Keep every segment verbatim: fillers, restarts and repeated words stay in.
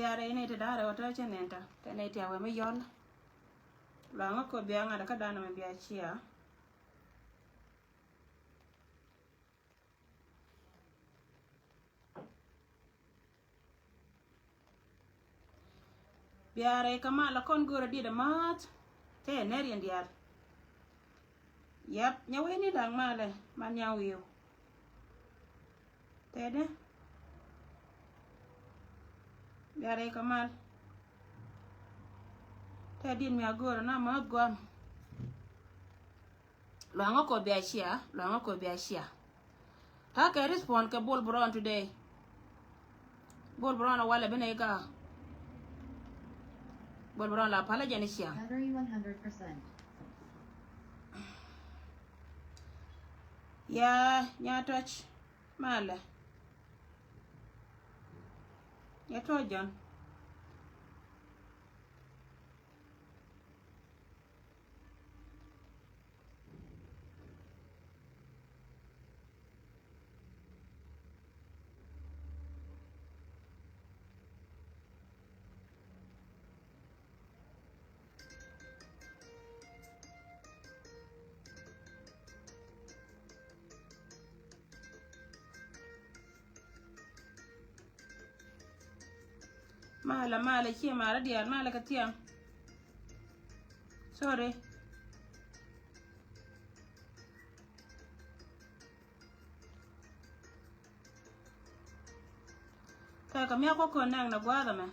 Bia rɛy ni ti da̱ŋ rɛw tɔ̱ cɛ nɛn tɔ̱ tɛ nɛy ti a wee mi yɔl. Luaŋä kɔ bia ŋa̱t kä da̱a̱n mɛ bia cia. Bia rɛy kä mal a kɔn go̱o̱rä diet a ma̱a̱th. Tɛ nɛr yɛn diaal. Yap, nyɛ wee ni da̱ŋ malɛ man nyɛ wi̱i̱w. Tɛdɛ. Bia rɛy kä mal. Tɛ diet mi a go̱o̱rä na ma̱a̱th guam. Luaŋä kɔ bia cia, luaŋä kɔ bia cia. Ta̱a̱ kɛ respond kɛ Bol Brown today. Bol Brown a walɛ bi nɛ iga. Bol Brown la palä jɛn icia. Battery one hundred percent. Ya, nya touch. Malɛ. Ya touch John. Malɛ, malɛ, ciɛ malɛ diaal, malɛ kɛ thiaŋ. Sorry. Tɛkɛ miak kɔ kɔn nɛŋ nɛ gua̱a̱th ɛmɛ.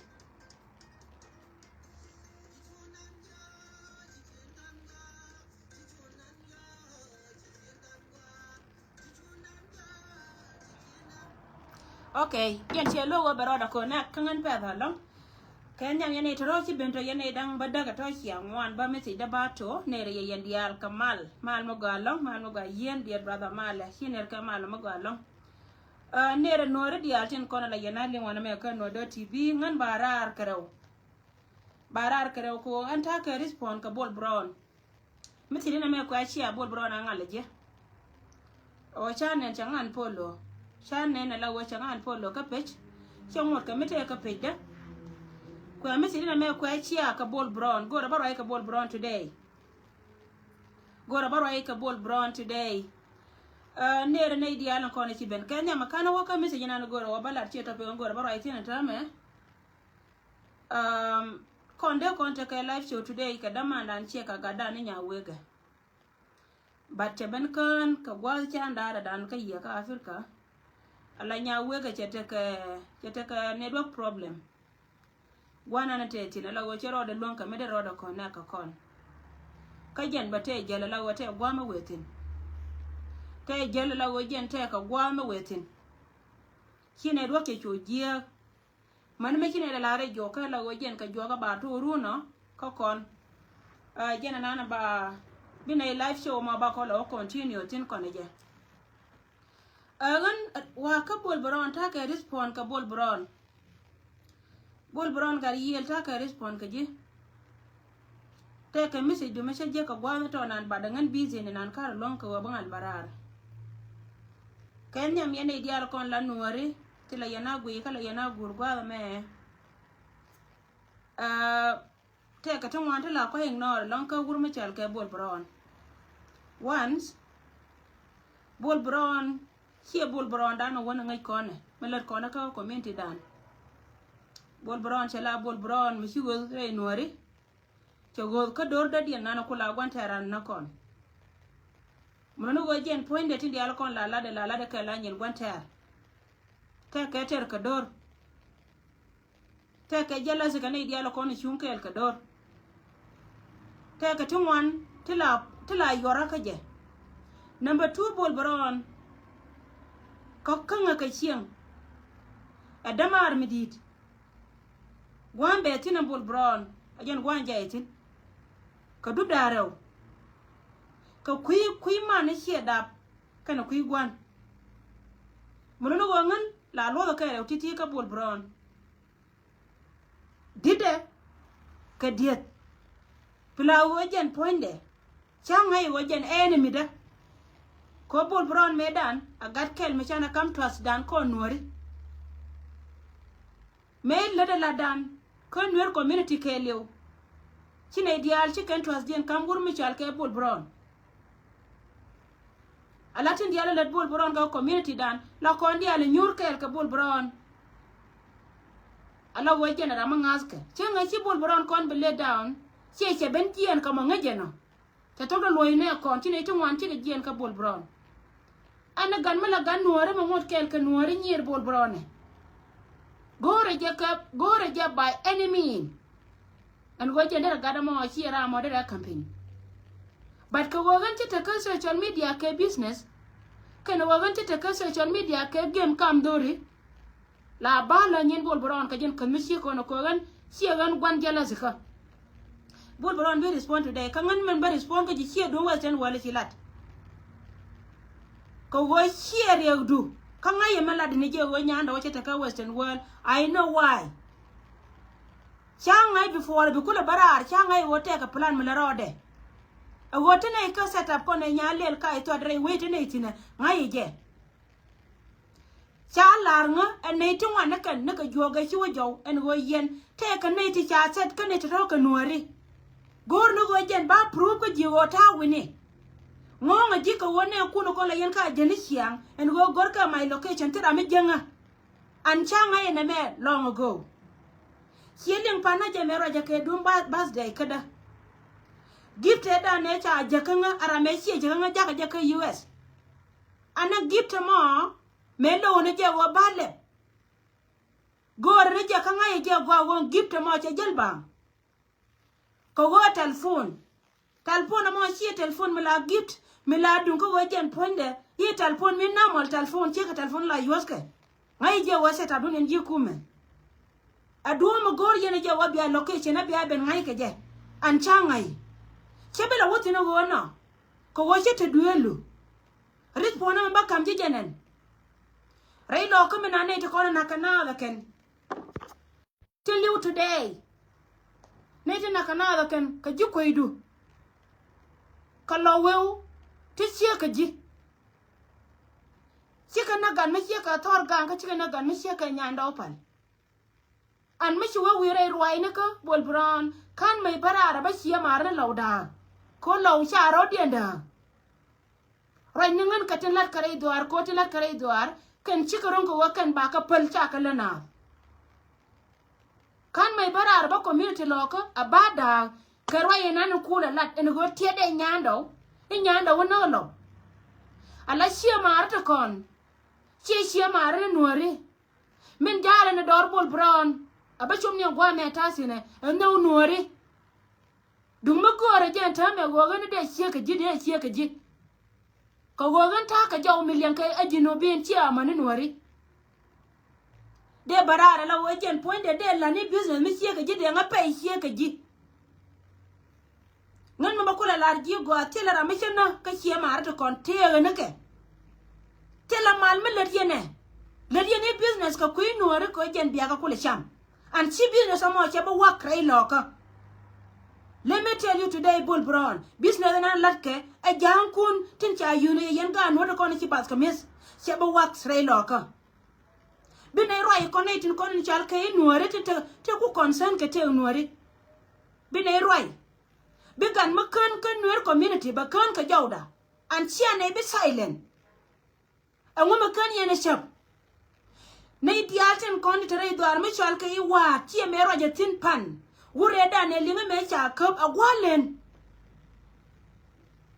Ok, yɛn ciɛ lo̱k wä bɛ rɔɔdɛ kɔn nɛ kä ŋän pɛth alɔŋ. Kɛ nhiam yɛn i̱ tɔ̱ rɔ̱ ci ben tɔ̱ yɛn i̱ da̱ŋ bä däk ɛ tɔ̱ cia ŋuan bä message dä ba to̱ nɛrɛ yɛ yɛn diaal kɛ mal. Mal mi gɔaa alɔŋ, mal mi gɔaa yieen diɛt brother malɛ. Ci nɛr kɛ mal mi gɔaa alɔŋ. Ɛ, nɛrɛ nuɔ̱ɔ̱ri diaal tin kɔn ala yɛn a liŋ wanɛ mɛ kä nuɔ̱ɔ̱r dɔ̱ T V ŋän ba raar kɛ rɛw. Ba raar kɛ rɛw kɛ ɣöö ɛn ta̱a̱ kɛ respond kɛ Bol Brown. Mi thi̱n inɛ mɛ kuɛ cia Bol Brown a ŋal jɛ. Ɔ ca nɛn cɛ ŋan polo. Ca nɛn ala wä cɛ ŋan polo kä pec. Cɛ ŋot kɛ mi tɛɛ kä pec dä. Kuɛ mi thi̱n inɛ mɛ kuɛ cia kɛ Bol Brown. Go̱rɛ bä ruac kɛ Bol Brown today. Go̱rɛ bä ruac kɛ Bol Brown today. Ɛ, nɛrɛ nɛy diaal in kɔn ci ben. Kɛ nhiam a kan wä kä message inan go̱rɛ wä bä lat ciɛ topic in go̱rɛ bä ruac thi̱n in täämɛ. Um, kɔn dee kɔn tekɛ live show today kɛ dämandan ciɛ kɛ gatdan ni Nyawegɛ. But cɛ ben kään kɛ gua̱a̱th can da̱a̱rɛ dan kä yiëë kä Africa. Ala Nyawegɛ cɛ tekɛ, cɛ tekɛ network problem. Gua̱a̱th nan tɛ thi̱n ala ɣöö cɛ rɔɔdɛ luäŋ kɛ mi dee rɔɔdɛ connect kɛ kɔn. Kä jɛn bɛ tɛ jäl ala ɣöö tɛ gua̱a̱mɛ wëë thi̱n. Tɛ jäl ala ɣöö jɛn tɛ kɛ gua̱a̱mɛ wëë thi̱n. Ci network cɛ cu jiääk. Mani mi ci nɛ dɛ la rɛ juɔk kä la ɣöö jɛn kɛ juɔk a ba tuur run ɔ kä kɔn. Ɛ, jɛn anan ba bi nɛ live show ma ba kɔn lɛ wä continue thin kɔn ɛ jɛ. Ɛ, ɣän, ɛ, wa kä Bol Brown ta̱a̱ kɛ respond kɛ Bol Brown. Bol Brown gat yiëël ta̱a̱ kɛ respond kɛ ji̱. Tɛkɛ message du mi cä jek kɛ gua̱a̱th tɔ nan bat däŋ ŋän busy ni nan kar luɔ̱ŋ kɛ ɣöö bä ŋa̱l bä raar. Kɛ nhiam yɛn nɛy diaal kɔn la nuɔ̱ɔ̱ri ti la yɛn a guiy kä la yɛn a guur gua̱a̱th ɛmɛ. Ɛ, tɛkɛ ti ŋuan ti la kɔ ignore lɔ̱ŋ kä wur mi cɔal kɛ Bol Brown. Once Bol Brown, ciɛ Bol Brown dan wän ŋäc kɔnɛ mi lät kɔnɛ kä community dan. Bol Brown cɛ la Bol Brown mi ci ɣöth rɛy nuɔ̱ɔ̱ri. Cɛ ɣöth kä do̱r dädiɛn nan ku la gua̱n tɛɛr an nä kɔn. Mun ni ɣöö jɛn puɔ̱nydɛ tin diaal kɔn la latdɛ la latdɛ kɛ la nyin gua̱n tɛɛr. Tɛkɛ tɛr kɛ do̱r. Tɛkɛ jealousy kɛ nɛy diaal kɔn cuŋ kɛɛl kɛ do̱r. Tɛkɛ ti ŋuan ti la, ti la yuɔrä kä jɛ. Number two, Bol Brown. Kä käŋä kɛ cieŋ. Ɛ dämaar mi di̱i̱t. Gua̱a̱m bɛ thi̱n ɛ Bol Brown, ɛ jɛn gua̱a̱m jɛ ɛ thi̱n. Kɛ dup da̱a̱ rɛw. Kɛ kui̱, kui̱ man ni ciɛ dap kɛnɛ kui̱ gua̱a̱n. Mun ni ɣöö ŋän la luɔ̱thɛ kɛ rɛw ti̱ti̱ kä Bol Brown. Di̱tɛ kɛ dieth. Pila ɣöö jɛn puɔ̱nydɛ. Ca ŋäc ɣöö jɛn enemy dä. Kɛ Bol Brown mëëdan a gat kɛl mi canɛ kam trust dan kɔn nuɔ̱ɔ̱ri. Mëë lätdɛ latdan kä Nuer community kɛɛliw. Ci nɛy diaal ci kɛn trust diɛn ka̱m wur mi cɔal kɛ Bol Brown. A la tin diaal lät Bol Brown kɛ community dan la kɔn diaal nyuur kɛɛl kɛ Bol Brown. A la wee jɛn ram mi ŋa̱thkɛ cä ŋäc ci Bol Brown kɔn bi let down. Ciɛ cɛ ben jiɛɛn kɛ mɔ ŋäc jɛ nɔ. Cɛ thok dee luɔ̱c nɛ kɔn ci nɛy ti ŋuan cikɛ jiɛɛn kä Bol Brown. Ɛn ɛ gat mi la gat nuɔ̱ɔ̱ri mi ŋot kɛɛl kɛ nuɔ̱ɔ̱ri nyier Bol Brown ɛ. Go̱o̱rɛ jɛ kɛ go̱o̱rɛ jɛ by any mean. Ɛn ɣöö jɛn derɛ gat ɛmɔ ciɛ ram mɔ derɛ campaign. But kɛ ɣöö ɣän ci tekä social media kɛ business. Kɛn ɣöö ɣän ci tekä social media kɛ game kam dhori. La ba la nyin Bol Brown kɛ jɛn käth mi ciek kɔn kɛ ɣän ciɛ ɣän gua̱n jealousy kä. Bol Brown bi respond today kä ɣän min bä respond kä ji̱ ciɛ duŋ Western world ci lat. Kɛ ɣöö ciɛ riɛkdu kä ŋa̱c yɛ mi lat ni jɛ ɣöö nyandɛ wä cɛ tekä Western world. I know why. Ca ŋa̱c before bi kulɛ bä raar ca ŋa̱c ɣöö tɛkɛ plan mi lɛ rɔɔdɛ. Ɛ ɣöö ti nɛy kä set up kɔn ɛ nya lel ka ɛ thuat rɛy wec ti nɛy thi̱nɛ ŋa̱c yɛ jɛ. Ca lar ŋä ɛ nɛy ti ŋuan ni kɛn ni kɛ juɔk ɛ ci wä jɔw ɛn ɣöö yɛn tɛkɛ nɛy ti ca set kä nɛy ti rɔ̱ kɛ nuääri. Go̱o̱r ni ɣöö jɛn ba proof kä ji̱ ɣöö ta̱a̱ wi̱ni. Ŋɔ̱ɔ̱ŋ ɛ ji̱ kɛ ɣöö nɛɛkun kɔn la yɛn ka jɛn ni ciaŋ ɛn ɣöö gör kɛ my location ti ram mi jiäŋä. An ca ŋa̱c ɛn ɛmɛ long ago. Ciɛ liŋ pan na jɛ mɛ ruacɛ kɛ duŋ birthday kädä. Gift ɛ dan ɛ ca jäkä ŋä a ram ɛ ciɛ jäkä ŋä jakä jɛ kä U S. An ɛ gift ɛmɔ mëë lo̱wä ni jɛ ɣöö ba lɛp. Go̱o̱rä ni jɛ kä ŋa̱c ɛ jɛ gɔaa ɣöö gift ɛmɔ cɛ jäl ba̱a̱ŋ. Kɛ ɣöö telephone. Telephone ɛmɔ ciɛ telephone mi la gift mi la duŋ kä ɣöö jɛn puɔ̱nydɛ i̱ telephone mi normal telephone ciɛ kɛ telephone la yuɔ̱thkɛ. Ŋa̱c jiɛ ɣöö set up dun in ji̱ kumɛ. A duɔ̱ɔ̱m mi go̱o̱r yɛn jiɛ ɣöö bia location a bia ben ŋa̱c kɛ jɛ. An ca ŋa̱c. Cɛ bi la wä thi̱n ɣöö nɔ kɛ ɣöö cä te dueelu. Ric puɔ̱nä mi bä ka̱m ji̱ jɛ nɛn. Rɛy lɔɔkä mi na nɛy ti kɔn in nakä naath ɛ kɛn. Ti li̱w today. Ni ti nakä naath ɛ kɛn kɛ ji̱ kueydu. Kɛ lɔ weu ti ciek kɛ ji̱. Cikɛ na gat mi ciek kɛ thɔr gaŋ kä cikɛ na gat mi ciek kɛ nyandɔw pal. An mi ci wee wi̱i̱ rɛy ruacni kä Bol Brown ka̱n mɛy bä raar a bä ciɛ ma̱a̱r ni lɔw da̱a̱. Kä lɔw ca rɔ̱diɛn da̱a̱. Ruac ni ŋän kɛ tin la̱t kɛ rɛy dhuaar ko̱ tin la̱t kɛ rɛy dhuaar kɛn cikɛ ro̱ŋ kɛ wä kɛn ba kɛ päl ca kɛ lä naath. Ka̱n mɛy bä raar bä community lɔɔkä a ba da̱a̱k kɛ ruac in an in kuul a lat in ɣöö tiɛt dee nyandɔw. I̱ nyandɔw in näk lɔw. A la ciɛ ma̱a̱r ti kɔn ciɛ ciɛ ma̱a̱r in nuääri. Min ja̱a̱l in dɔɔr Bol Brown a bä com ni a gua̱a̱mɛ ta̱a̱ thi̱nɛ in nhök nuääri. Duŋ mi göörä jɛ ɛn täämɛ ɣöö ɣän dee ciek kɛ ji̱ dee ciek kɛ ji̱. Kɛ ɣöö ɣän ta̱a̱ kɛ jɔw mi liɛŋ kɛ ɛ ji̱ nɔ ben ciɛ amäni nuääri. Dee bä raar ala ɣöö jɛn puɔ̱nydɛ dee la̱t ni business mi ciek kɛ ji̱ dee ŋä pɛy ciek kɛ ji̱. Ŋän mi bä kulɛ lar ji̱ gɔaa thilɛ ram mi cä nä kä ciɛ ma̱a̱ri ti kɔn tëëkɛ ni kɛ. Thilɛ mal mi lät yɛn ɛ lät yɛn i̱ business kɛ kui̱ nuääri kɛ ɣöö jɛn biakä kulɛ cam. An ci business ɛmɔ cɛ bi wak rɛy lɔɔkä. Let me tell you today Bol Brown business ɛn an latkɛ ɛ ja̱a̱ŋkun tin ca yun ɛ yɛn gaat nuɔ̱t kɔn ci bath kɛ mi̱eth. Cɛ bi wak rɛy lɔɔkä. Bi nɛy ruac kɔn nɛy tin kɔn in cal kɛ i̱ nuääri tin te ku concern kɛ tëëk nuääri. Bi nɛy ruac. Bi gat mi kän kä Nuer community bɛ kän kɛ jɔwda. An cia nɛy bi silent. Ɛŋu mi kän yɛn ɛ cäp. Nɛy diaal tin kɔn ti te rɛy dhuaar mi cɔal kɛ i̱ wa̱a̱ ciɛ mɛ ruac ɛ thi̱n pan. Wurɛ dan ɛ liŋ mɛ ca käp ɛ gua̱a̱len.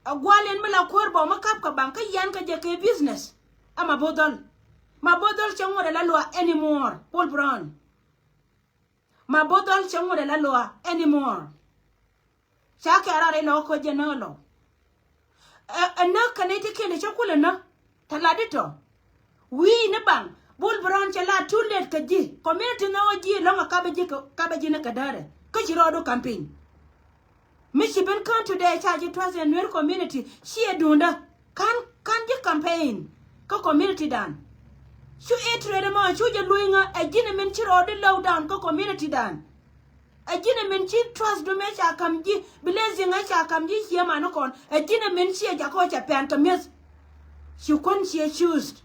Ɛ gua̱a̱len mi la kuäär bɔk mi kap kɛ baŋ kä yan kɛ jɛ kɛ business. Ɛ Mabothol. Mabothol cɛ ŋuɔ̱t ɛ la luaak anymore Bol Brown. Mabothol cɛ ŋuɔ̱t ɛ la luaak anymore. Ca kɛ rar ilɔ kä jɛ nä lɔ. Ɛ nä kɛn iti kɛn cɛ kulɛ nä. Tɛ lat itɔ. Wi̱i̱ ni baŋ Bol Brown cɛ la too late kɛ ji̱ community nä wä ji̱ lɔ̱ŋ a kapɛ ji̱ kapɛ ji̱ ni kɛ därɛ kä ci rɔɔdu campaign. Mi ci ben kään today ca ji̱ trust in Nuer community ciɛ duundä. Ka̱n ka̱n ji̱ campaign kä community dan. Cu ɛ trade mɔ cu jɛ luny ŋä ɛ ji̱n ɛ min ci rɔɔdi low down kä community dan. Ɛ ji̱n ɛ min ci trust du mɛ ca ka̱m ji̱ blessing ɛ ca ka̱m ji̱ ciɛ man kɔn ɛ ji̱n ɛ min ciɛ jakɔ cɛ pɛn kɛ mi̱eth. Ci kuän ciɛ choose.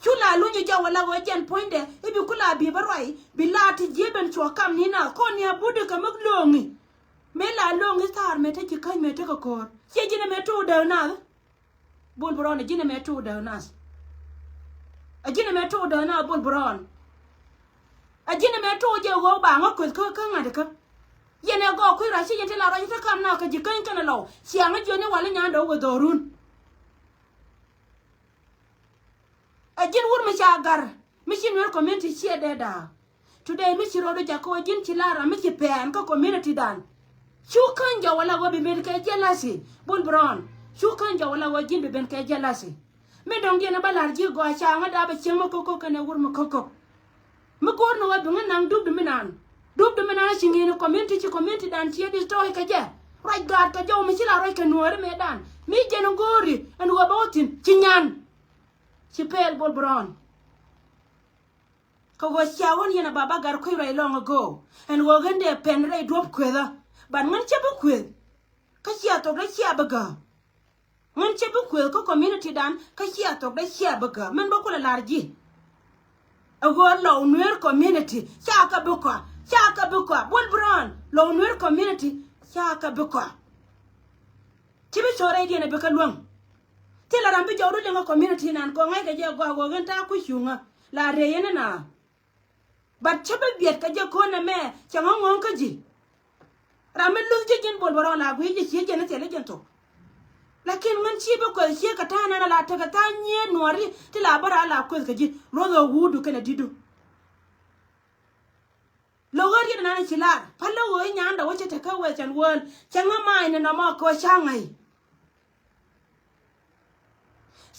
Cu la luny jɔwä la ɣöö jɛn puɔ̱nydɛ i̱ bi ku la bi bä ruac bi la ti jiee ben cuɔ kam ni naath kɔn ni a but ikä mi lo̱o̱ŋi. Mëë la lo̱o̱ŋi thaar mëë te ci käny mëë tekɛ ko̱o̱r. Ciɛ ji̱n ɛmɛ to̱o̱k dääk naath. Bol Brown, ɛ ji̱n ɛmɛ to̱o̱k dääk naath. Ɛ ji̱n ɛmɛ to̱o̱k dääk naath Bol Brown. Ɛ ji̱n ɛmɛ to̱o̱k jɛ ɣöö ba ŋä kueth kä kä ŋa̱t kä. Yɛn ɛ gɔɔk kui̱ rac ci yɛn ti la ruac te kam naath kɛ ji̱ käny kɛnɛ lɔw. Ciaŋä jiöni wal i̱ nyaandɛ wä weth dhɔrun. Ɛ ji̱n wur mi ca gar mi ci Nuer community ciɛ dee da̱a̱. Today mi ci rɔɔdu jakä wä ji̱n ci lar ram mi ci pɛɛn kä community dan. Cu käny jɔwä la wä bi ben kɛ jealousy Bol Brown. Cu käny jɔwä la wä ji̱n bi ben kɛ jealousy. Mi dɔ̱ŋ diɛn ɛ bä la̱r ji̱ gɔaa ca ŋä daap ɛ cieŋ mi ko̱k ko̱k kɛnɛ wur mi ko̱k ko̱k. Mi go̱o̱r ni wä bi ŋä naŋ dupdu mi naan. Dupdu mi naan ci ŋi̱i̱ni community ci community dan ciɛ destroy kɛ jɛ. Ruac gaat kɛ jɔw mi ci la ruac kɛ nuɔɔri mëë dan mi jɛn go̱o̱ri ɛn wä bä wä thi̱n ci nyan. Ci pɛɛl Bol Brown. Kɛ ɣöö cia ɣän yɛn a baba gar kui̱ ruac long ago. Ɛn ɣöö ɣän dee pɛn rɛy duɔ̱p kuethä. But ŋän cä bi kueth. Kä cia thok dee cia bi gä. Ŋän cä bi kueth kä community dan kä cia thok dee cia bi gä. Mɛn bä kulɛ lar ji̱. A ɣöö lɔw Nuer community ca kɛ bi kɔa. Ca kɛ bi kɔa Bol Brown. Lɔw Nuer community ca kɛ bi kɔa. Ci bi cɔɔr rɛydiɛn a bi kä luäŋ. Thilɛ ram bi jɔwdu liŋ kä community nan kɔ ŋa̱ckɛ jɛ gɔaa ɣöö ɣän ta̱a̱ kui̱ cuŋä la rëë yɛn ina. But cä bi biɛt kɛ jɛ ko̱n ɛmɛ cɛ ŋä ŋɔ̱ɔ̱ŋ kä ji̱. Ram mi luth ji̱ ji̱n Bol Brown la gui̱i̱c jɛ cië jɛn thilɛ jɛn thok. Lakin ŋän ci bi kuɛth cië kɛ ta̱a̱ nan ala tekɛ tha̱a̱ŋ nyiee nuɔ̱ɔ̱ri ti la bä raa la kuɛth kɛ ji̱ luɔth ɣöö wuurdu kɛnɛ di̱tdu. Lo̱k ɣä riet ɛnan ci lar pälä ɣöö i̱ nyandɛ wä cä tekä western world cä ŋä ma̱a̱c ni nɔmɔ kɛ ɣöö ca ŋa̱c.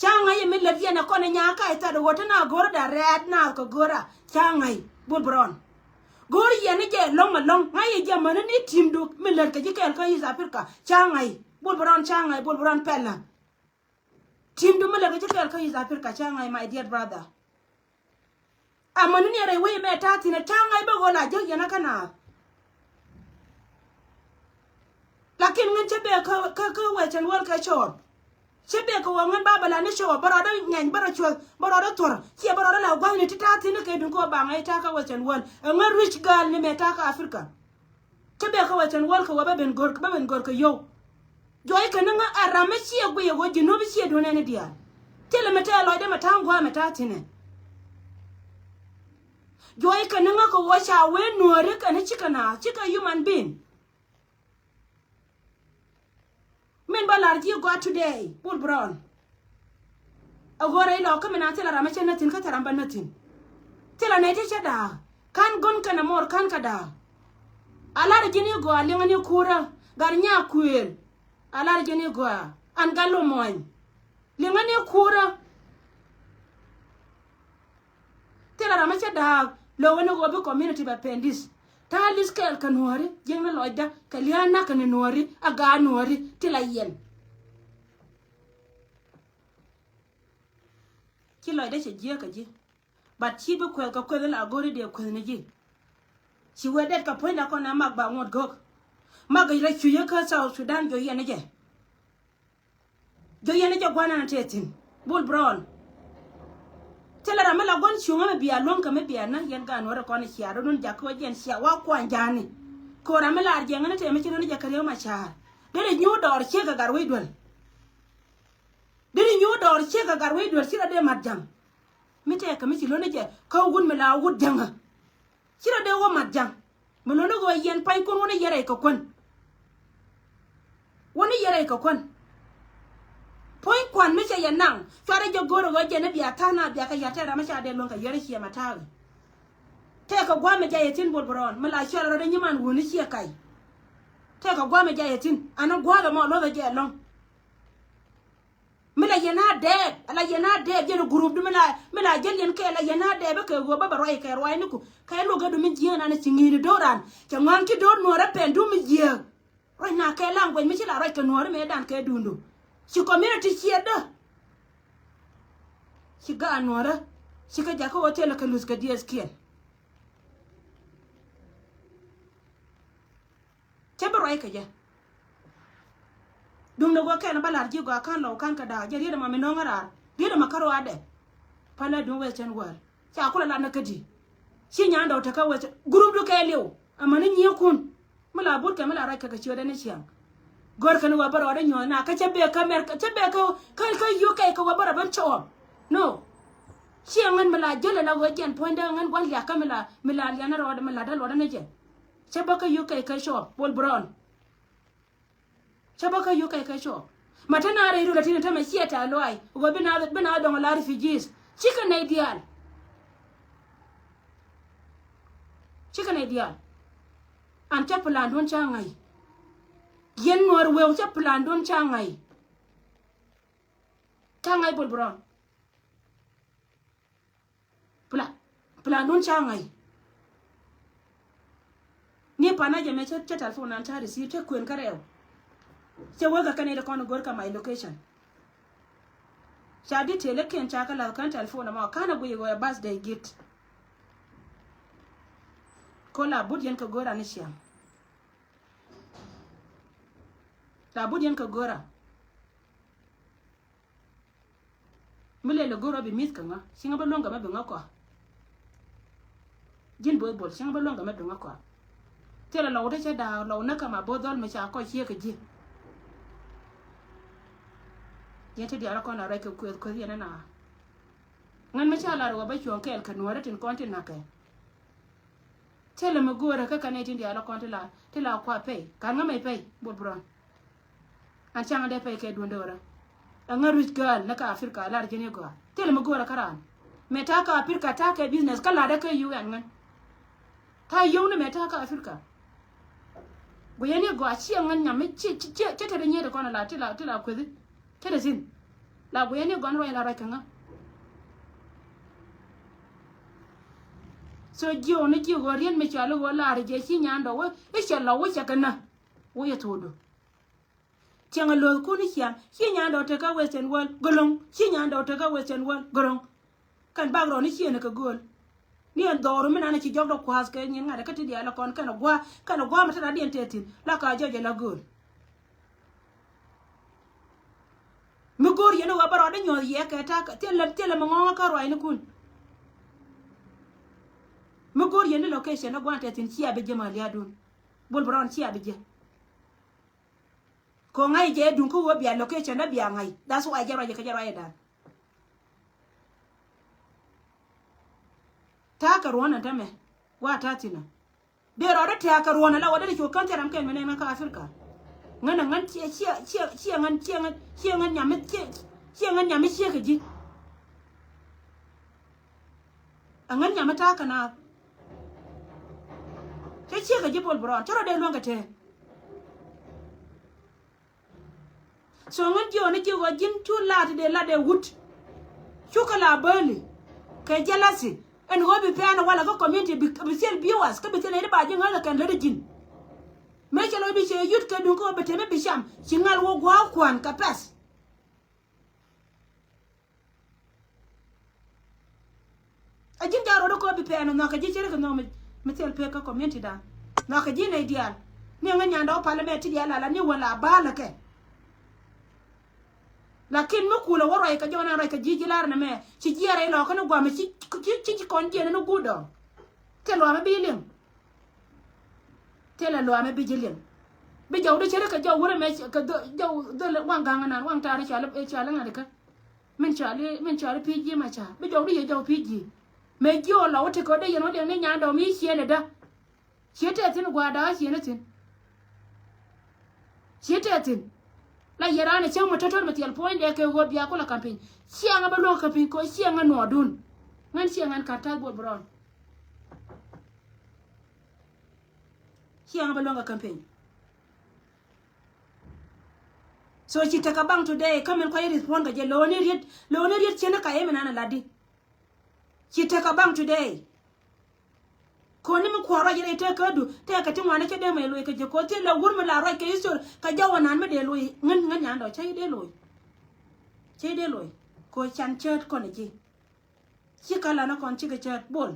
Ca ŋa̱c ɛ mi lät yɛn ɛ kɔn ɛ nyakä ɛ tha̱t ɛ ɣöö te na go̱rä da rɛɛt naath kɛ go̱rä ca ŋa̱c Bol Brown. Go̱o̱r yɛn i̱ jɛ ɛlɔ̱ŋ ɛlɔ̱ŋ ŋa̱c yɛ jɛ amäni ni ti̱mdu mi lät kɛ ji̱ kɛɛl kä East Africa ca ŋa̱c Bol Brown ca ŋa̱c Bol Brown pɛlä. Ti̱mdu mi lät kɛ ji̱ kɛɛl kä East Africa ca ŋa̱c my dear brother. Amäni ni rɛy wec mɛ ta̱a̱ thi̱n ɛ ta̱a̱ ŋa̱c bä ɣöö la jäk yɛn ɛ kä naath. Lakin ŋän cä bek kä kä kä western world kɛ cɔɔl. Cä bek kɛ wä ŋän ba bɛ la ni cɔɔl bä rɔɔdä nyɛny bä rɔ cuɔth bä rɔɔdä thuɔ̱r ciɛ bä rɔɔdä la gua̱thni ti ta̱a̱ thi̱n kɛ duŋ kɛ wä ba ŋa̱c ta̱a̱ kä western world ɛ ŋän rich girl ni mɛ ta̱a̱ kä Africa. Cä bek kä western world kɛ wä bä ben gör bä ben gör kɛ yio̱w. Juɔc kɛ ni ŋä ɛ ram mi ciɛ guiyɛ ɣöö ji̱ nuɔ̱p ciɛ duɔ̱n ɛn i̱ diaal. Thilɛ mi tɛɛ lɔcdɛ mɛ ta̱a̱ gua̱a̱ mɛ ta̱a̱ thi̱nɛ. Juɔc kɛ ni ŋä kɛ ɣöö ca wee nuääri kɛn i̱ cikɛ naath cikɛ human being. Min bä lar ji̱ gɔaa today Bol Brown. A ɣöö rɛy lɔkä mi na thilɛ ram a cä näthin kä thilɛ ram bä näthin. Thilɛ nɛy ti cä da̱a̱k ka̱n gön kɛnɛ mɔɔr ka̱n kɛ da̱a̱k. A lar ji̱n i̱ gɔaa liŋä ni kuurä gat nyaa kuëël. A lar ji̱n i̱ gɔaa an gat lom muɔ̱ny. Liŋä ni kuurä. Thilɛ ram a cä da̱a̱k lo̱wä ni ɣöö bi community bɛ pɛn di̱th. Ta̱a̱ li̱th kɛɛl kɛ nuääri jiäkni lɔcdä kɛ lia̱a̱ na̱k kɛ ni nuääri a gaat nuääri ti la yɛn. Ci lɔcdä cɛ jiääk kɛ ji̱. But ci bi kuɛth kɛ kueth in la go̱ri dee kueth ni ji̱. Ci wee det kɛ puɔ̱nydä kɔn a mak ba ŋuɔ̱t go̱k. Mak rɛy cuc kä South Sudan jɔ yɛn ni jɛ. Jɔ yɛn ni jɛ gua̱n an tëë thi̱n Bol Brown. Thilɛ ram mi la gua̱n cuŋä mi bia luäŋ kɛ mi bia nä yɛn gaat nuɔ̱ɔ̱rɛ kɔn cia rɔ̱dun jakä wä jiɛn cia wa kuany ja̱a̱ni. Ko̱ ram mi lar jiɛŋä ni tëë mi ci rɔ̱dun jɛ kɛ riek ma ca̱a̱r deri nyuur dɔɔr ciek kɛ gat wec duel. Deri nyuur dɔɔr ciek kɛ gat wec duel ci rɔ dee mat ja̱ŋ. Mi tɛɛkɛ mi ci lo̱n ni jɛ kä wut mi la wut ja̱ŋä. Ci rɔ dee wä mat ja̱ŋ. Mi lo̱n ni ɣöö yɛn pa̱nykun wä ni yɛrɛy kɛ kuän. Wä ni yɛrɛy kɛ kuän. Puɔ̱ny kuan mi cɛ yɛ naŋ cuarɛ jɛ go̱o̱rɛ ɣöö jɛn ni bia tha̱a̱ŋ na bia kɛ ya̱r tɛɛr ram mi ca dee luäŋ kɛ yɛrɛ ciɛ ma ta̱a̱ ɣä. Tɛɛkɛ gua̱a̱th mi jay ɛ thi̱n Bol Brown mi la cuarɛ rɔ dee nyiman wuni ciɛ kac. Tɛɛkɛ gua̱a̱th mi jay ɛ thi̱n ani gua̱a̱th ɛmɔ luɔ̱thɛ jɛ ɛlɔ̱ŋ. Mi la yɛn a dɛɛp, a la yɛn a dɛɛp, yɛn group di mi la, mi la jäl yɛn kɛ la yɛn a dɛɛp kɛ ɣöö bä bɛ ruac kɛ ruac ni ku. Kɛ luɔk kɛ du mi jiääk nan ci ŋi̱i̱ni do̱ran. Cɛ ŋɔ̱a̱ŋ ci do̱r nuɔ̱ɔ̱rä pɛn du mi jiääk. Ruac na kɛ language mi ci la ruac kɛ nuɔ̱ɔ̱rä mɛ dan kɛ duundu. Ci community ciɛ dä. Ci gaat nuɔ̱ɔ̱rä. Ci kɛ jakä hotel kɛ luth kɛ D S K. Cä bi ruac kɛ jɛ. Duŋdɛ guɔ kɛn ba lar ji̱ gɔaa ka̱n lɔw ka̱n kɛ da̱a̱k jɛ riet ɛmɔ mi no̱o̱ŋä raar riet ɛmɔ kä ruaadɛ. Pälä duŋ Western world. Ca kulɛ lat ni kädi. Ci Nyandɔw tekä Western. Group du kɛɛliw. Amäni nyiekun. Mi la but kɛ mi la ruac kɛ kɛ ciötdɛ ni ciaŋ. Gör kɛn wä bä rɔɔdɛ nyuɔ̱th na kä cä bek kä America, cä bek kä, kä, kä U K kɛ wä bä rɔ ben cɔɔl. No. Ciɛ ŋän mi la jälɛ la ɣöö jɛn puɔ̱nydä ŋän gua̱n liakä mi la, mi la lianä rɔɔdɛ mi la dä luɔtdä ni jɛ. Cä bä kä U K kɛ cɔɔl, Bol Brown. Cä bä kä U K kɛ cɔɔl. Ma te na rɛy rul a tin tämɛ ciɛ tɛ̈th lɔaac. Ɣöö bi na, bi na dɔŋ la refugees. Cikɛ nɛy diaal. Cikɛ nɛy diaal. An cä plan duɔ̱n ca ŋa̱c. Yɛn Nuäär wëë cä plan duɔ̱n ca ŋa̱c. Ca ŋa̱c Bol Brown. Plan, plan duɔ̱n ca ŋa̱c. Ni panä jɛ mɛ cä, cä telephone nan ca receive cä kuën kä rɛw. Cä wä kä kɛn i̱ kɔn go̱r kä my location. Ca detail i̱ kiɛn ca kä lath kän telephone mɔ kan a guiy ɣöö ɛ birthday gift. Ko la but yɛn kɛ go̱r ani ciaŋ. La but yɛn kɛ go̱r a. Mi lɛl ɛ go̱r ɔ bi mi̱th kɛ ŋa, ci ŋa bä luäŋ kɛ mɛ bi ŋa kɔa. Ji̱n bo̱o̱th Bol, ci ŋa bä luäŋ kɛ mɛ bi ŋa kɔa. Thilɛ lɔw te cɛ da̱a̱k lɔw näk kɛ ma bo̱o̱th dhɔl mi ca kɔc ciek kɛ ji̱. Yɛn ti diaal kɔn la ruac kɛ kuëth kuëth yɛn ɛn a. Ŋän mi ca lar wä bä cuɔ̱ɔ̱ŋ kɛɛl kɛ Nuäärä tin kɔn ti na̱kɛ. Thilɛ mi go̱o̱rä kä kɛn nɛy tin diaal kɔn ti la, ti la kua pɛy. Ka̱n ŋä mɛy pɛy, Bol Brown. An caŋ dee pɛy kɛ duundä wärä. Ɛŋä rich girl ni kä Africa lar ji̱n i̱ gɔaa. Thilɛ mi go̱o̱rä kä raan. Mɛ ta̱a̱ kä Africa ta̱a̱ kɛ business kä latdä kä U N ŋän. Ta̱a̱ yio̱w ni mɛ ta̱a̱ kä Africa. Guiyɛ ni gɔaa ciɛ ŋän nyam mi ciɛ, ciɛ, ciɛ, ciɛ tetdä nyiet kɔn la ti la, ti la kuethi. Tetdä thi̱n. La guiyɛ ni gɔaa ni ruac la ruac kɛ ŋä. So jiö ni jiö ɣöö riet mi cɔal i̱ ɣöö lar jɛ ci Nyandɔw wä i̱ cɛ lɔ wä cɛ kɛ nä. Wä yɛ thokdu. Cieŋ a lo̱thkun i̱ ciaŋ ci Nyandɔw tekä Western world gölöŋ. Ci Nyandɔw tekä Western world gölöŋ. Kɛn bak rɔɔni ciëëni kɛ gööl. Ni ɛn dhɔru mi nanɛ ci jɔkdɔ kua̱a̱th kɛ nyin ŋa̱t kä ti diaal ɛ kɔn kɛn ɛ gua̱a̱, kɛn ɛ gua̱a̱ mi te radiɛn tɛthin la ka jɔc ɛ la gööl. Mi go̱o̱r yɛn ɛ wä bä rɔɔdɛ nyuɔ̱th yɛ kɛ ta̱a̱ thilɛ, thilɛ mi ŋɔ̱ɔ̱ŋä kä ruacnikun. Mi go̱o̱r yɛn ni location ɛ gua̱a̱n tɛthin cia bi jɛ ma lia̱a̱dun. Bol Brown cia bi jɛ. Kɛ ɣöö ŋa̱c jɛ duŋ kä ɣöö bia location dä bia ŋa̱c. That's why jɛ ruacɛ kɛ jɛ ruacɛ dan. Ta̱a̱ kɛ ruɔ̱n ɛn tämɛ. Wa ta̱a̱ thi̱n ɔ. Dee rɔɔdä tɛ̱̈ɛ̱̈ kɛ ruɔ̱n ala wä dee cu kän thil ram kɛn mi nɛn ŋä kä Africa. Ŋän ɛ ŋän ciɛ, ciɛ, ciɛ, ciɛ ŋän, ciɛ ŋän, ciɛ ŋän nyam mi, ciɛ, ciɛ ŋän nyam mi ciek kɛ ji̱. Ɛ ŋän nyam mi ta̱a̱ kɛ naath. Cä ciek kɛ ji̱ Bol Brown. Cä rɔ dee luäŋ kɛ tɛ̱̈ɛ̱̈. So ŋän jiɔni ji̱ ɣöö ji̱n cu lat dee lat dee wut. Cukɛ la bäli kɛ jealousy. Ɛn ɣöö bi pɛn walɛ kä community bi, bi thil viewers kä bi thil nɛy ti ba ji̱ ŋäth kɛn lätdä ji̱n. Mëë cɛ lɔ bi cɛ yut kɛ duŋ kä ɣöö bi tɛmɛ bi cam ci ŋa̱l wä gua̱a̱k kua̱n kɛ pɛth. A ji̱n ja̱ rɔɔdɛ kɔ bi pɛn nhɔakä ji̱ cɛ rikɛ nhɔk mi, mi thil pek kä community dan. Nhɔakä ji̱ nɛy diaal. Ni ŋä Nyandɔw palä mɛ ti diaal ala ni wä la baalä kɛ. Lakin mi kulɛ wä ruac kɛ jɔk na ruac kɛ ji̱ ji̱ lar nɛ mɛ ci jiɛɛr rɛy lɔkä ni gua̱a̱mɛ ci, ci, ci, ci kɔn jiɛn ni guut dɔ̱ŋ. Thil lua̱mɛ bi liŋ. Thilɛ lua̱mɛ bi ji̱ liŋ. Bi jɔwdä cä rikɛ jɔw wurɛ mɛ kɛ dhö, jɔw dhöl waŋ ga̱ŋ anan waŋ ta̱a̱ ni cɔal, cɔal iŋa̱dikä. Min cɔali, min cɔali pi̱i̱ ji̱ ma ca. Bi jɔw di yɛ jɔw pi̱i̱ ji̱. Mëë ji̱ ɔ lɔ wä tekɛ wä dee yɛn wä liɛŋ ni Nyandɔw mi ciënɛ dä. Ciɛ tɛth thi̱n gua̱a̱r da̱a̱ ciënɛ thi̱n. Ciɛ tɛth thi̱n. La yɛ raan ɛ cäŋ mi tɔ̱tɔ̱t mi thiɛl puɔ̱nydɛ kɛ ɣöö bia kulɛ campaign. Ciɛ ŋä bä luäŋ campaign kɛ ɣöö ciɛ ŋä nuɔɔdun. Ŋän ciɛ ŋän ka̱r ta̱th Bol Brown. Ciɛ ŋä bä luäŋ kɛ campaign. So ci tekɛ baŋ today kä min kɔc respond kɛ jɛ lo̱o̱ni riet, lo̱o̱ni riet cieni ka yɛ mi nan a latdi. Ci tekɛ ba̱ŋ today. Koni mi kuɔ̱r ruac rɛy tekädu tekɛ ti ŋuani cä dee mɛ loc kɛ jɛ ko̱ thil la wur mi la ruac kɛ history kɛ jɔw anan mi dee loc ŋän ŋän Nyandɔw cä yi dee loc. Cä yi dee loc ko̱ can cäät kɔn ji̱. Ci ka lan kɔn cikɛ cäät Bol.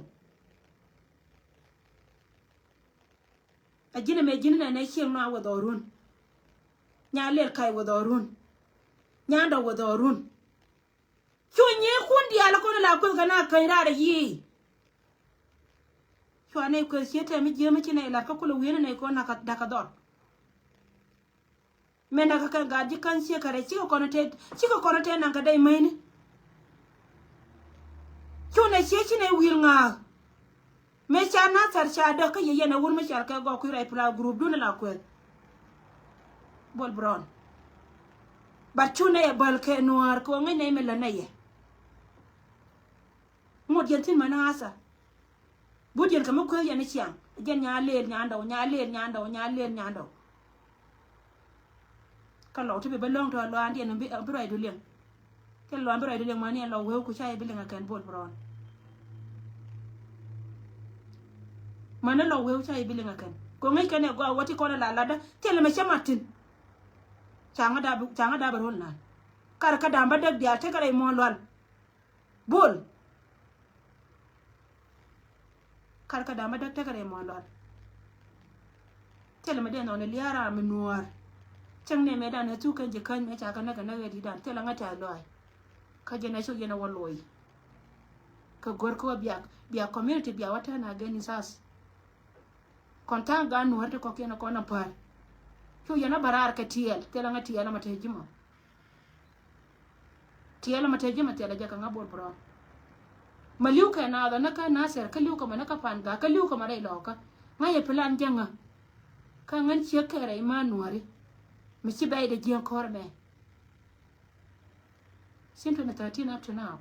A ji̱n ɛmɛ ji̱n nɛnɛ cieŋ nɔa wä dhɔrun. Nya lel kac wä dhɔrun. Nyandɔw wä dhɔrun. Cu nyieekun diaal kɔn la kueth kɛ na käny raar yic. Cua nɛy kueth cië tɛm mi jiääm mi ci nɛy lat kä kulɛ wi̱i̱n nɛy kɔn dakä dhɔr. Mëë näk kɛ kɛn gaat ji̱ kän ciek kɛ rɛc cikɛ kɔn tëë, cikɛ kɔn tëë naŋ kɛ dɛy mäcni. Cu nɛ cië ci nɛy wi̱i̱l ŋa̱a̱k. Mëë ca Nathɛr ca däk kä yɛ yɛn ɛ wur mi cal kɛ gɔk kui̱ rɛy pla group dun la kueth. Bol Brown. But cu nɛy ɛ bäl kɛ nuäär kɛ ɣöö ŋäc nɛy mi lät nɛy yɛ. Ŋot yɛn thi̱n mäni ɣa̱thä. But yɛn kɛ mi kueth yɛn i̱ ciaŋ. Jɛn Nyalel nyandɔw, Nyalel nyandɔw, Nyalel nyandɔw. Kä lɔw ti bi bä lɔ̱ŋ tɔ luaandiɛn bi, bi ruacdu liŋ. Thilɛ luaan bi ruacdu liŋ mäni ɛn lɔw weu ku ca yɛ bi liŋ ɛ kɛn Bol Brown. Mäni lɔw weu ca yɛ bi liŋ ɛ kɛn. Kɛ ŋäc kɛn ɛ gɔaa wä ti kɔn ɛ la latdä thilɛ mɛ cä mat thi̱n. Ca ŋä da̱a̱ bi, ca ŋä da̱a̱ bi ro̱l naan. Kar kä da̱a̱m bä däk diaal tekɛ rɛy muɔ̱ɔ̱n lual. Bol. Kar kä da̱a̱m bä däk tekɛ rɛy muɔ̱ɔ̱n lual. Thilɛ mi dee nhɔn ɛ lia̱a̱ ram mi nuäär. Cäŋ nɛmɛ dan ɛ thuk kɛn ji̱ käny mɛ ca kɛ näk kɛ näk ɛ di̱t dan thilɛ ŋä ca luaac. Kä jɛn ɛ cuk yɛn ɛ wä loc. Kɛ go̱r kä wä biak, biak community biak wä tɛn against us. Kɔn tha̱a̱ŋ gan nuäär ti kɔkiɛn ɛ kɔn ɛ päär. Cu yɛn ɛ bä raar kɛ tiɛɛl thilɛ ŋä tiɛɛl ɛ ma te ji̱ mɔ. Tiɛɛl ɛ ma te ji̱ mɔ thilɛ jɛ kɛ ŋä Bol Brown. Ma li̱w kɛ naath ɛ ni kä Nathɛr kä li̱w kɛ ma ni kä Pangak kä li̱w kɛ ma rɛy lɔɔkä. Ŋa̱c yɛ plan jɛ ŋä. Kä ŋän ciek kɛ rɛy ma nuääri. Mi ci bɛy dee jiäŋ kɔr mɛ. Since twenty thirteen up to now.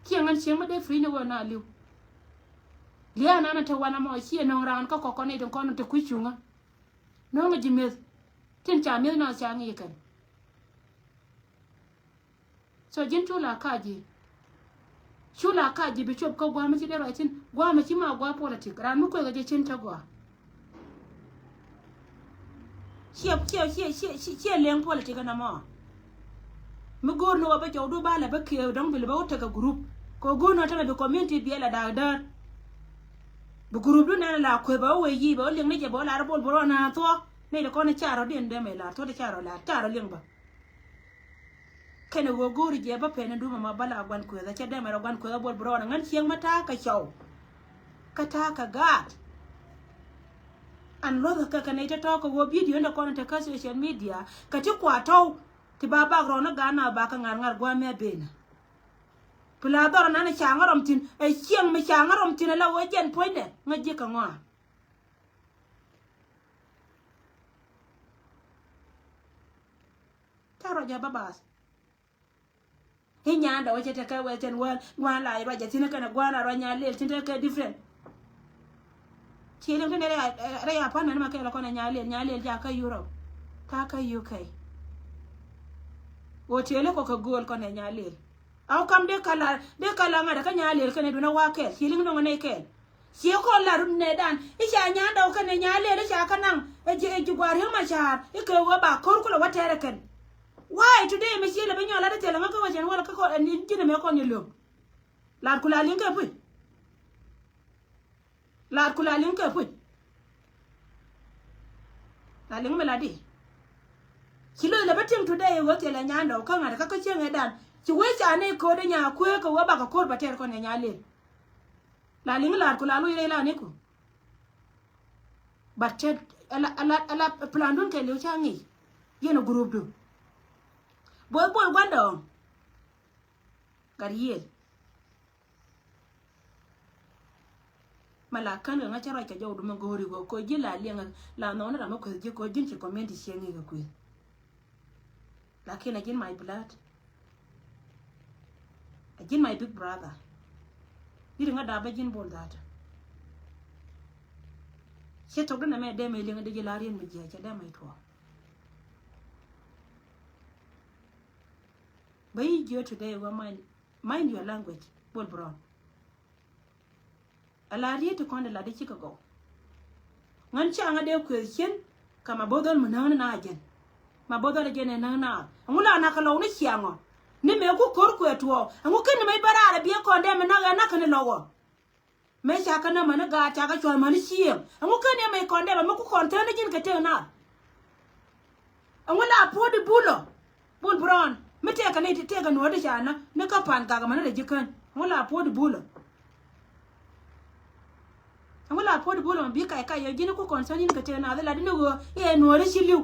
Kiɛ ŋän cieŋ mi dee free ni wä na li̱w. Lia̱a̱ nan te wan amɔ ciɛ nɔŋ raan kä kɔkɔ ni tin kɔn te kui̱ cuŋä. Nɔŋ ji̱ mi̱eth tin ca mi̱eth na ca ŋi̱i̱ kɛn. So ji̱n cu la kac ji̱. Cu la kac ji̱ bi cop kä gua̱a̱m mi ci dee ruac thi̱n. Gua̱a̱m mi ci ma gua̱a̱ politik. Raan mi kuekɛ jɛ cin te gua̱a̱. Ciɛ, ciɛ, ciɛ, ciɛ, ciɛ, ciɛ liɛŋ politik ɛn ɛmɔ. Mi go̱o̱r ni wä bä jɔwdu ba lɛ bä kiɛ dɔ̱ŋ bi lɛ bä wä tekɛ group. Kɛ go̱o̱r ni wä tämɛ bi community biɛ lɛ da̱a̱k däär. Bi group du nɛn la kueth bɛ wä wee yic bɛ wä liɛŋ ni jɛ bɛ wä lar Bol Brown na thuɔ̱k. Ni di kɔn i̱ carɔ diɛn dee mɛ lar thuɔ̱k di carɔ lar carɔ liɛŋ bä. Kɛnɛ ɣöö go̱o̱ri jɛ bä pɛn in dumɛ ma bä la gua̱n kueth a cɛ dee mɛ rɔ gua̱n kueth a Bol Brown ŋän cieŋ ma ta̱a̱ kɛ cɔw. Kä ta̱a̱ kɛ gaat. An luɔth kɛ kɛ nɛy tɔ̱tɔ̱ kɛ ɣöö video in dee kɔn in te kä social media kɛ ti kua tɔ̱w. Ti ba bak rɔɔn i̱ gaat na ba kɛ ŋa̱r ŋa̱r gua̱a̱mɛ ben. Pila dhɔr nan ca ŋä rɔm thi̱n ɛ cieŋ mi ca ŋä rɔm thi̱n ɛ la ɣöö jɛn puɔ̱nydɛ ŋä ji̱ kɛ ŋɔaa. Ca rɔ jɛ bä baath. I̱ nyandɛ wä cɛ tekɛ wɛ cɛn wäl gua̱a̱n la ruacɛ thi̱n kɛnɛ gua̱a̱n la ruac Nyalel thi̱n tekɛ different. Ci liŋ tin rɛy, rɛy apartment ma kɛɛl kɔn ɛ Nyalel, Nyalel ca kä Europe. Ta kä U K. Hotel kɔ kɛ gööl kɔn ɛ Nyalel. Au kam dee kala, dee kala ŋa̱t kä Nyalel kɛnɛ duundɛ wa kɛɛl. Ci liŋ nɔŋ nɛy kɛɛl. Ciɛ kɔn la rut nɛ dan i̱ ca nyan dɔw kɛn ɛ Nyalel i̱ ca kä naŋ ɛ ji̱, ɛ ji̱ gua̱a̱r Riek Machar i̱ kɛ ɣöö ba ko̱r kulɛ wä tɛɛrɛ kɛn. Why today mi ciɛ lɛ bi nyɔl lat i̱ thilɛ ŋä kä wä cɛn wäl kä kɔn ɛ ni̱n ji̱n ɛmɛ kɔn yɛ löŋ. Lat ku la liŋ kɛ puc. Lat ku la liŋ kɛ puc. La liŋ mi la di. Ci lo̱c lɛ bä ti̱ŋ today ɛ ɣöö thilɛ nyan dɔw kä ŋa̱t kä kä cieŋ ɛ dan ci wee ca nɛy ko̱o̱t ɛ nya kueek kɛ ɣöö bakɛ ko̱r bɛ tɛɛr kɔn ɛ Nyalel. La liŋ lar ku la luc rɛy la niku. But cɛ ala, ala, ala plan dun kɛ liw ca ŋi̱i̱c. Yɛn a group dun. Both Bol guandɛ ɔŋ. Gat yiël. Ma la kän kɛ ŋa cä ruac kɛ jɔw dun mɛ go̱o̱ri go̱o̱ ko̱ ji̱ la liɛŋ la nhɔɔni ram mɛ kueth ji̱ ko̱ ji̱n ci community cieŋ ŋi̱i̱c kɛ kueth. Lakin a ji̱n my blood. A ji̱n my big brother. Yiri ŋa dap bä ji̱n Bol that. Ciɛ thok dun ɛmɛ dee mɛ liŋ dee ji̱ la rien mi jiɛ cɛ dee mɛ tuɔ. Bä yi jiö today wä mind, mind your language Bol Brown. Ala riet ti kɔn di la di cikɛ gɔw. Ŋän ca ŋä dee kueth cien kɛ ma bo̱dhɔl mi näŋni na jɛn. Ma bo̱dhɔl jɛn ɛ näŋ na. Ɛŋu la na kɛ lɔw ni ciaŋɔ. Ni mëë ku ko̱r kuɛ tuɔɔk ɛŋu ken ni mec bä raar ɛ biɛ kɔn dee mi nak ɛ nak kɛn ni lɔwɔ. Mëë ca kɛ nämä ni gaat ca kɛ cuɔl mäni cieŋ ɛŋu ken ni mec kɔn dee bɛ mi ku kɔn tääni ji̱n kɛ tëë na. Ɛŋu la puɔ̱t di bulɔ. Bul Brown. Mi tɛkɛ ni tɛkɛ nuɔ̱ɔ̱ri ca na ni kä pan gak mani rɛ ji̱ kän. Ŋu la puɔ̱t bulä. Ŋu la puɔ̱t bulä ma bi kac kac yɔ ji̱n ku concern in kɛ tëë na dhi la di ni ɣöö iɛ nuɔ̱ɔ̱ri ci li̱w.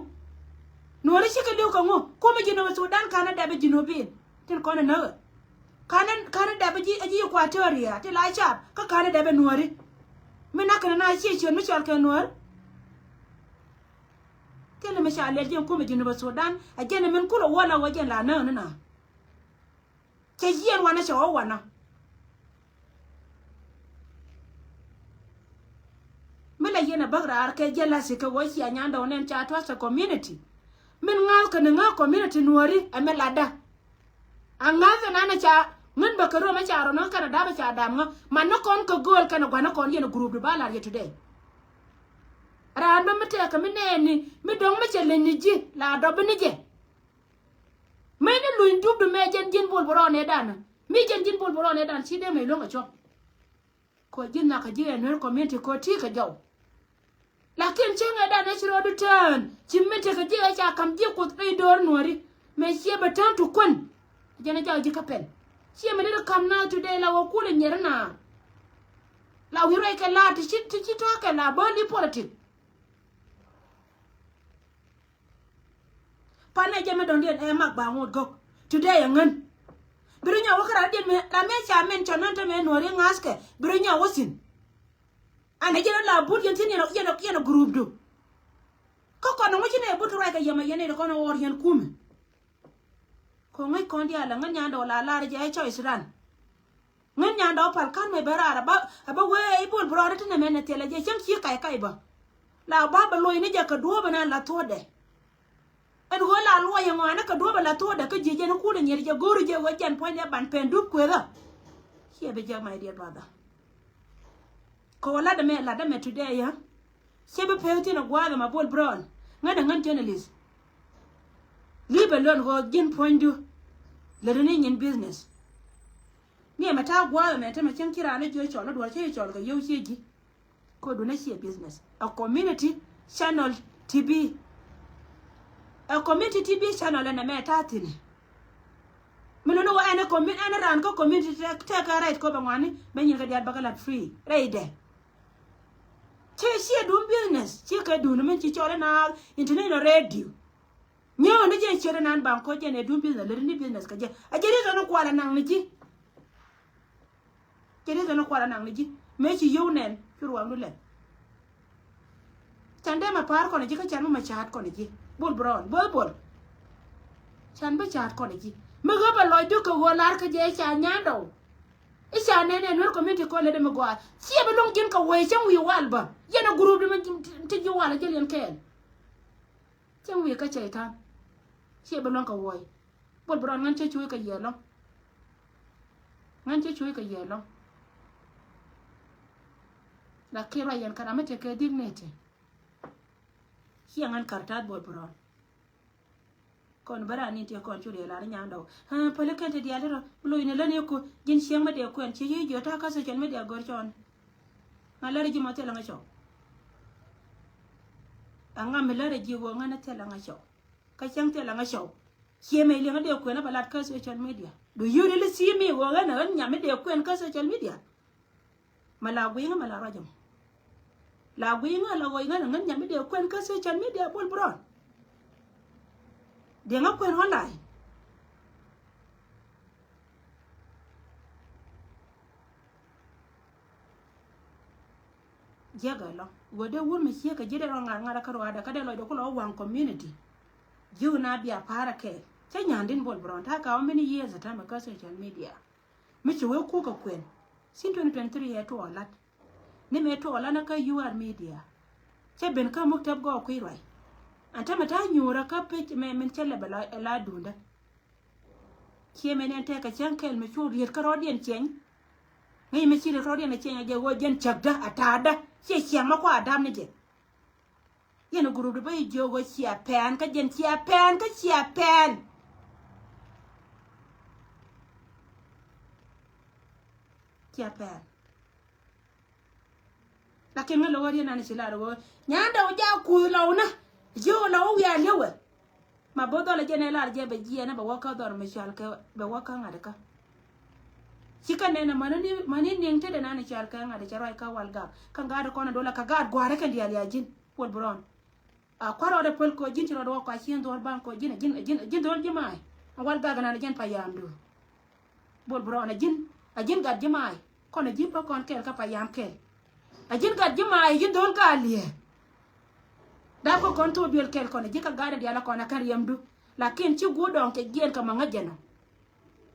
Nuɔ̱ɔ̱ri ci kɛ li̱w kɛ ŋu kumɛ ji̱ nɔ Sudan kanɛ dɛp i̱ ji̱ nɔ bin. Tin kɔn inäkɛ. Kanɛ, kanɛ dɛp ji̱, ji̱ Equatoria ti la cap kä kanɛ dɛp ɛ nuɔ̱ɔ̱ri. Mi nak kɛn na ciɛ ciöt mi cɔal kɛ nuɔ̱ɔ̱r. Thilɛ mi ca lɛl jiɛn kumɛ ji̱ nɔ Sudan a jiɛn min kulɛ wä la wä jiɛn la näk ni na. Cɛ yiɛn wanɛ cɛ wä wanɛ. Mi la yɛn a bäk raar kɛ jealousy kɛ wä cia nyandɛ wä nɛn ca tua̱th ɛ community. Min ŋa̱th kɛ ni ŋa̱th community nuɔ̱ɔ̱ri ɛ mi latdä. A ŋa̱th ɛ nanɛ ca ŋän bä kɛ ruɔm ɛ ca rɔ ni ŋä kɛn a dap ɛ ca dap ŋä man ni kɔn kɛ gööl kɛn a gua̱n ni kɔn yɛn a group di ba lar yɛ today. Raan bä mi tɛɛkä mi nɛɛni mi dɔ̱ŋ mi cɛ leny ni ji̱ la dɔp bi ni jɛ. Mëë ni luny dup di mɛ jɛn ji̱n bol bi rɔɔnɛ danä mi jɛn ji̱n bol bi rɔɔnɛ dan ci dee mɛ luäŋ a cuɔ̱p. Kɔ ji̱ nhak a ji̱ ɛ nuer community kɔ ti kɛ jɔw. Lakin cäŋ ɛ dan ɛ ci rɔɔdu tään ci mi tekɛ ji̱ ɛ ca kam ji̱ kuoth rɛy döör nuɔ̱ri. Mɛ ciɛ bɛ tään tu kuän. Jɛn ɛ jak ji̱ kä pɛl ciɛ mi ni ri kam na today la wä kulɛ nyier na. La wi̱i̱ ruac kɛ la ti ci ti ci tɔ̱ kɛ la bäli politic. Panɛ jɛ mi dɔ̱ŋ diɛn ɛ mak ba ŋot gɔ̱k. Today ɛ ŋän. Biri nyɔk wä kä ran diɛn mi ram mi ca min cɔn nän te mi nuɔ̱ri ŋa̱thkɛ biri nyɔk wä thi̱n. Anɛ jɛ rɔ la but yɛn thi̱n yɛn yɛn yɛn group du. Kä kɔn ŋuci nɛ but ruac kɛ yɛm ɛ yɛn ɛ kɔn ɛ ɣɔr yɛn kumɛ. Kɔ ŋäc kɔn diaal ɛ ŋän nyandɛ wä la lar jɛ ɛ choice ran. Ŋän nyandɛ wä pal kan mɛ bɛ raar ɛ bä ɛ bä wee i̱ bol bi rɔɔdɛ ti nɛ mɛ nɛ thilɛ jɛ cäŋ ci kac kac bä. La ba bɛ loc ni jɛ kɛ duɔ̱ɔ̱p ɛn an la thuɔ̱ɔ̱dɛ. Ɛn ɣöö la luɔc ɛŋɔaani kɛ duɔ̱ɔ̱p ɛ la thuɔ̱ɔ̱dɛ kä ji̱ jɛn i̱ kuut ɛ nyier jɛ go̱o̱ri jɛ ɣöö jɛn puɔ̱nydɛ ban pɛn dup kueethä. Ciɛ bi jɛ my dear brother. Kɛ wä lat ɛmɛ lat ɛmɛ today yä. Ciɛ bi pek thi̱n ɛ gua̱a̱th ɛmɛ bol brown ŋän ɛ ŋän journalist. Leave alone ɣöö ji̱n puɔ̱nydu. Lätdä ni nyin business. Ni ɛmɛ ta̱a̱ gua̱a̱th ɛmɛ tämɛ cäŋ ci raan ni jiö cɔl ni duɔ̱ɔ̱r ci cɔl kɛ yio̱w ciɛ ji̱. Kodun a ciɛ business a community channel T V. A community T V channel ɛn ɛmɛ ta̱a̱ thi̱n. Mi nuni wä ɛn ɛ commu- ɛn ɛ raan kä community tɛ- tɛkɛ right kɔ bɛ ŋuani bɛ nyin kɛ diaal bä kɛ lat free rɛydɛ. Ci ciɛ dun business ci kɛ dun min ci cɔl ina international radio. Nyɛ wä ni jɛ ciɛ ri nan bank kɔ jɛ ni dun business lɛ ri ni business kɛ jɛ a jɛ ri kɛ ni kual a naŋ ni ji̱. Ci rieth ɛn kual anaŋ ni ji̱ mëë ci yio̱w nɛn ci ruaŋdu lɛn. Can dee mɛ pa̱a̱r kɔn ji̱ kä can mi mɛ ca̱a̱t kɔn ji̱ bol brown bol bol. Can bi ca̱a̱t kɔn ji̱ mi ɣöö bɛ lɔcdu kɛ ɣöö lar kä jɛ ca nyandɔw. I̱ ca nɛn ɛn wer community kɔn lɛ dee mi gɔaa ciɛ bi luŋ ji̱n kɛ wee cäŋ wi̱i̱ wal bä yɛn a group di mi ti ji̱ wal a jɛl yɛn kɛɛl. Cäŋ wi̱i̱ kä cɛy-tan ciɛ bi luŋ kɛ wee. Bol bi rɔɔn ŋän cä cuuc kɛ yiɛɛl lɔ̱ŋ. Ŋän cä cuuc kɛ yiɛɛl lɔ̱ŋ. Lakin ruac yɛn kɛ ram mi tekɛ dignity. Ciɛ ŋän kar ta̱a̱th bol bi rɔɔn. Kɔn bä raan ni tiɛ kɔn cu riɛl an nyandɔw. Päli kɛn ti diaal ti rɔ mi loc ni län iku ji̱n cieŋ mi dee kuɛn ci yic jiɔ ta̱a̱ kä social media gör cɔɔn. Ŋa lär ji̱ mɔ thilɛ ŋä cɔw. Aŋa mi lär ji̱ ɣöö ŋän thilɛ ŋä cɔw. Kä cäŋ thilɛ ŋä cɔw. Ciɛ mɛ liɛŋä dee kuɛn a bɛ lat kä social media. Do you really see me ɣöö ɣän ɣän nyam mi dee kuɛn kä social media? Mɛ la gui̱i̱ŋä mɛ la ruacä mɔ. La gui̱i̱ŋä la ɣöö ɣän ɣän nyam mi dee kuɛn kä social media bol bi rɔɔn. Dee ŋä kuɛn online. Jiäk ɛlɔ ɣöö dee wur mi ciek kɛ ji̱ dee rɔ ŋa̱r ŋa̱r kä ruaadɛ kä dee lɔcdɛ ku lɔ waŋ community. Ji̱ wun a bia pa̱a̱r a kɛɛl cä nya̱a̱n din bol bi rɔɔn ta̱a̱ ka wä many years a ta̱mɛ kä social media. Mi ci wee kuk kɛ kuɛn sin twenty twenty three ɛ tuɔɔk lat. Ni mëë tuɔɔk lat ni kä U R media. Cä ben kä muk tɛp gɔɔk kui̱ ruac. An ta̱mɛ ta̱a̱ nyuurä kä pec mɛ min cä lɛp ɛ la duundä. Ciɛ mɛ nɛn tɛkɛ cäŋ kɛl mi cu riet kä rɔɔdiɛn ciɛny. Ŋäc mi ci riet kä rɔɔdiɛn ciɛny a jɛ ɣöö jɛn cäkdä a ta̱a̱dä ciɛ ciɛŋ ma kua a dam ni jɛ. Yɛn a group di bä yi jiök ɣöö cia pɛn kä jɛn cia pɛn kä cia pɛn. Cia pɛn. Lakin ŋä lo̱k ɣä riet nan ci lar ɣöö nyandɛ wä ja kuth lɔw nä jiök lɔw wiaa li̱wɛ. Ma bo̱th dhɔl a jɛn ɛ lar jɛ bɛ jiɛn ɛ bɛ wä kä dhɔr mi cɔal kɛ bɛ wä kä ŋa̱t kä. Ci kä nɛn ɛ mäni mäni niŋ tetdɛ nan cɔal kɛ ŋa̱t cɛ ruac kä Walgak. Kä ŋa̱t kɔn a dola kä gaat gua̱a̱rä kɛn diaal ya ji̱n. Bol Brown. A kua̱r rɔɔdɛ päl kɔ ji̱n ci rɔɔdɛ wä kua cien dhuɔ̱r baŋ kɔ ji̱n a ji̱n a ji̱n a ji̱n dho̱l ji̱ ma̱a̱. Ɛ Walgak nan a jɛn payamdu. Bol Brown a ji̱n a ji̱n gat ji̱ ma̱a̱. Kɔn a ji̱ pä kɔn kɛl kä payam kɛl. A ji̱n gat ji̱ ma̱a̱ a ji̱n dho̱l gaa liee. Dap kä kɔn thok duel kɛl kɔn a ji̱ kä gat a diaal a kɔn a kän riɛmdu. Lakin ci guut dɔɔŋ cɛ jiɛn kɛ maŋä jɛn ɔ.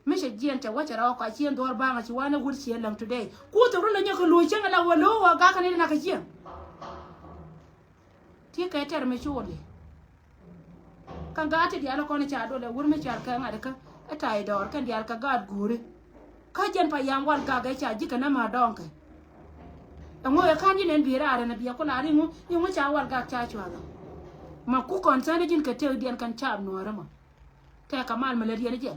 Mi cɛ jiɛn cɛ wä cɛ rɔ kua cien dhuɔ̱r baŋ a ci wanɛ wur cien läŋ today. Kuth run a nyɛ kɛ luɔ̱c cäŋ a la wä lo̱o̱ wä gak kɛ ni nak kɛ cien. Ti kɛ tɛr mi cuɔli. Kä gaat ti diaal kɔn ca dolɛ wur mi cal kɛ ŋa̱t kä ɛ tay dɔɔr kɛn diaal kɛ gaat guuri. Kä jɛn payam Walgak ɛ ca ji̱ kɛ nä ma dɔɔŋ kɛ. Ɛŋu ɛ ka̱n ji̱ nɛn bi̱i̱ raar ɛn ɛ biɛ ku laar iŋu iŋu ca Walgak ca cuath ɔ. Ma ku kɔn thäni ji̱n kɛ tëk diɛn kɛn caap nuɔ̱ɔ̱rä mɔ. Tɛk kɛ mal mi lät yɛn jɛ.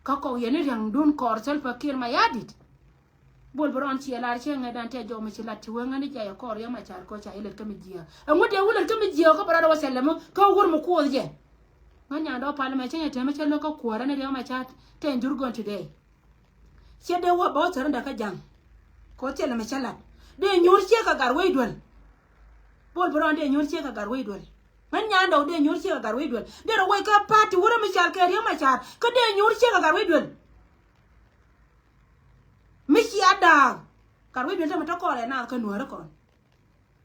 Kä kɔk yɛn ni ria̱ŋdun kɔɔr Salva Kiir Mayardit. Bol Brown ciɛ lar cɛ ŋɛ dan tɛ jɔk mi ci lat ci wee ŋäni jɛ yɛ kɔɔr yɛ ma car kɔ ca ilɛt kä mi jiɛ. Ɛŋu dee wulɛt kä mi jiɛ kä bɛ rɔɔdɛ wä sɛlɛ mɔ kä wur mi kuɔth jɛ. Ŋä nyan dɔɔ pal mɛ cɛ nyɛ tɛmɛ cɛ lo̱k kä kuɔrɛ ni riɛk ma ca tɛ in jur gɔn today. Ciɛ dee wä bä wä thäri dɛ kä jaŋ. Kɔ thilɛ mɛ cɛ lat dee nyuur ciɛ kɛ gar wei duel. Bol Brown dee nyuur ciɛ kɛ gar wei duel. Ŋä nyan dɔɔ dee nyuur ciɛ kɛ gar wei duel dee rɔ wei kɛ party wurɛ mi cal kɛ riɛk ma car kä dee nyuur ciɛ kɛ gar wei duel. Mi cia da̱a̱k. Gat wi̱i̱ duel tämɛ tɔ̱ kɔɔrɛ naath kä nuääri kɔn.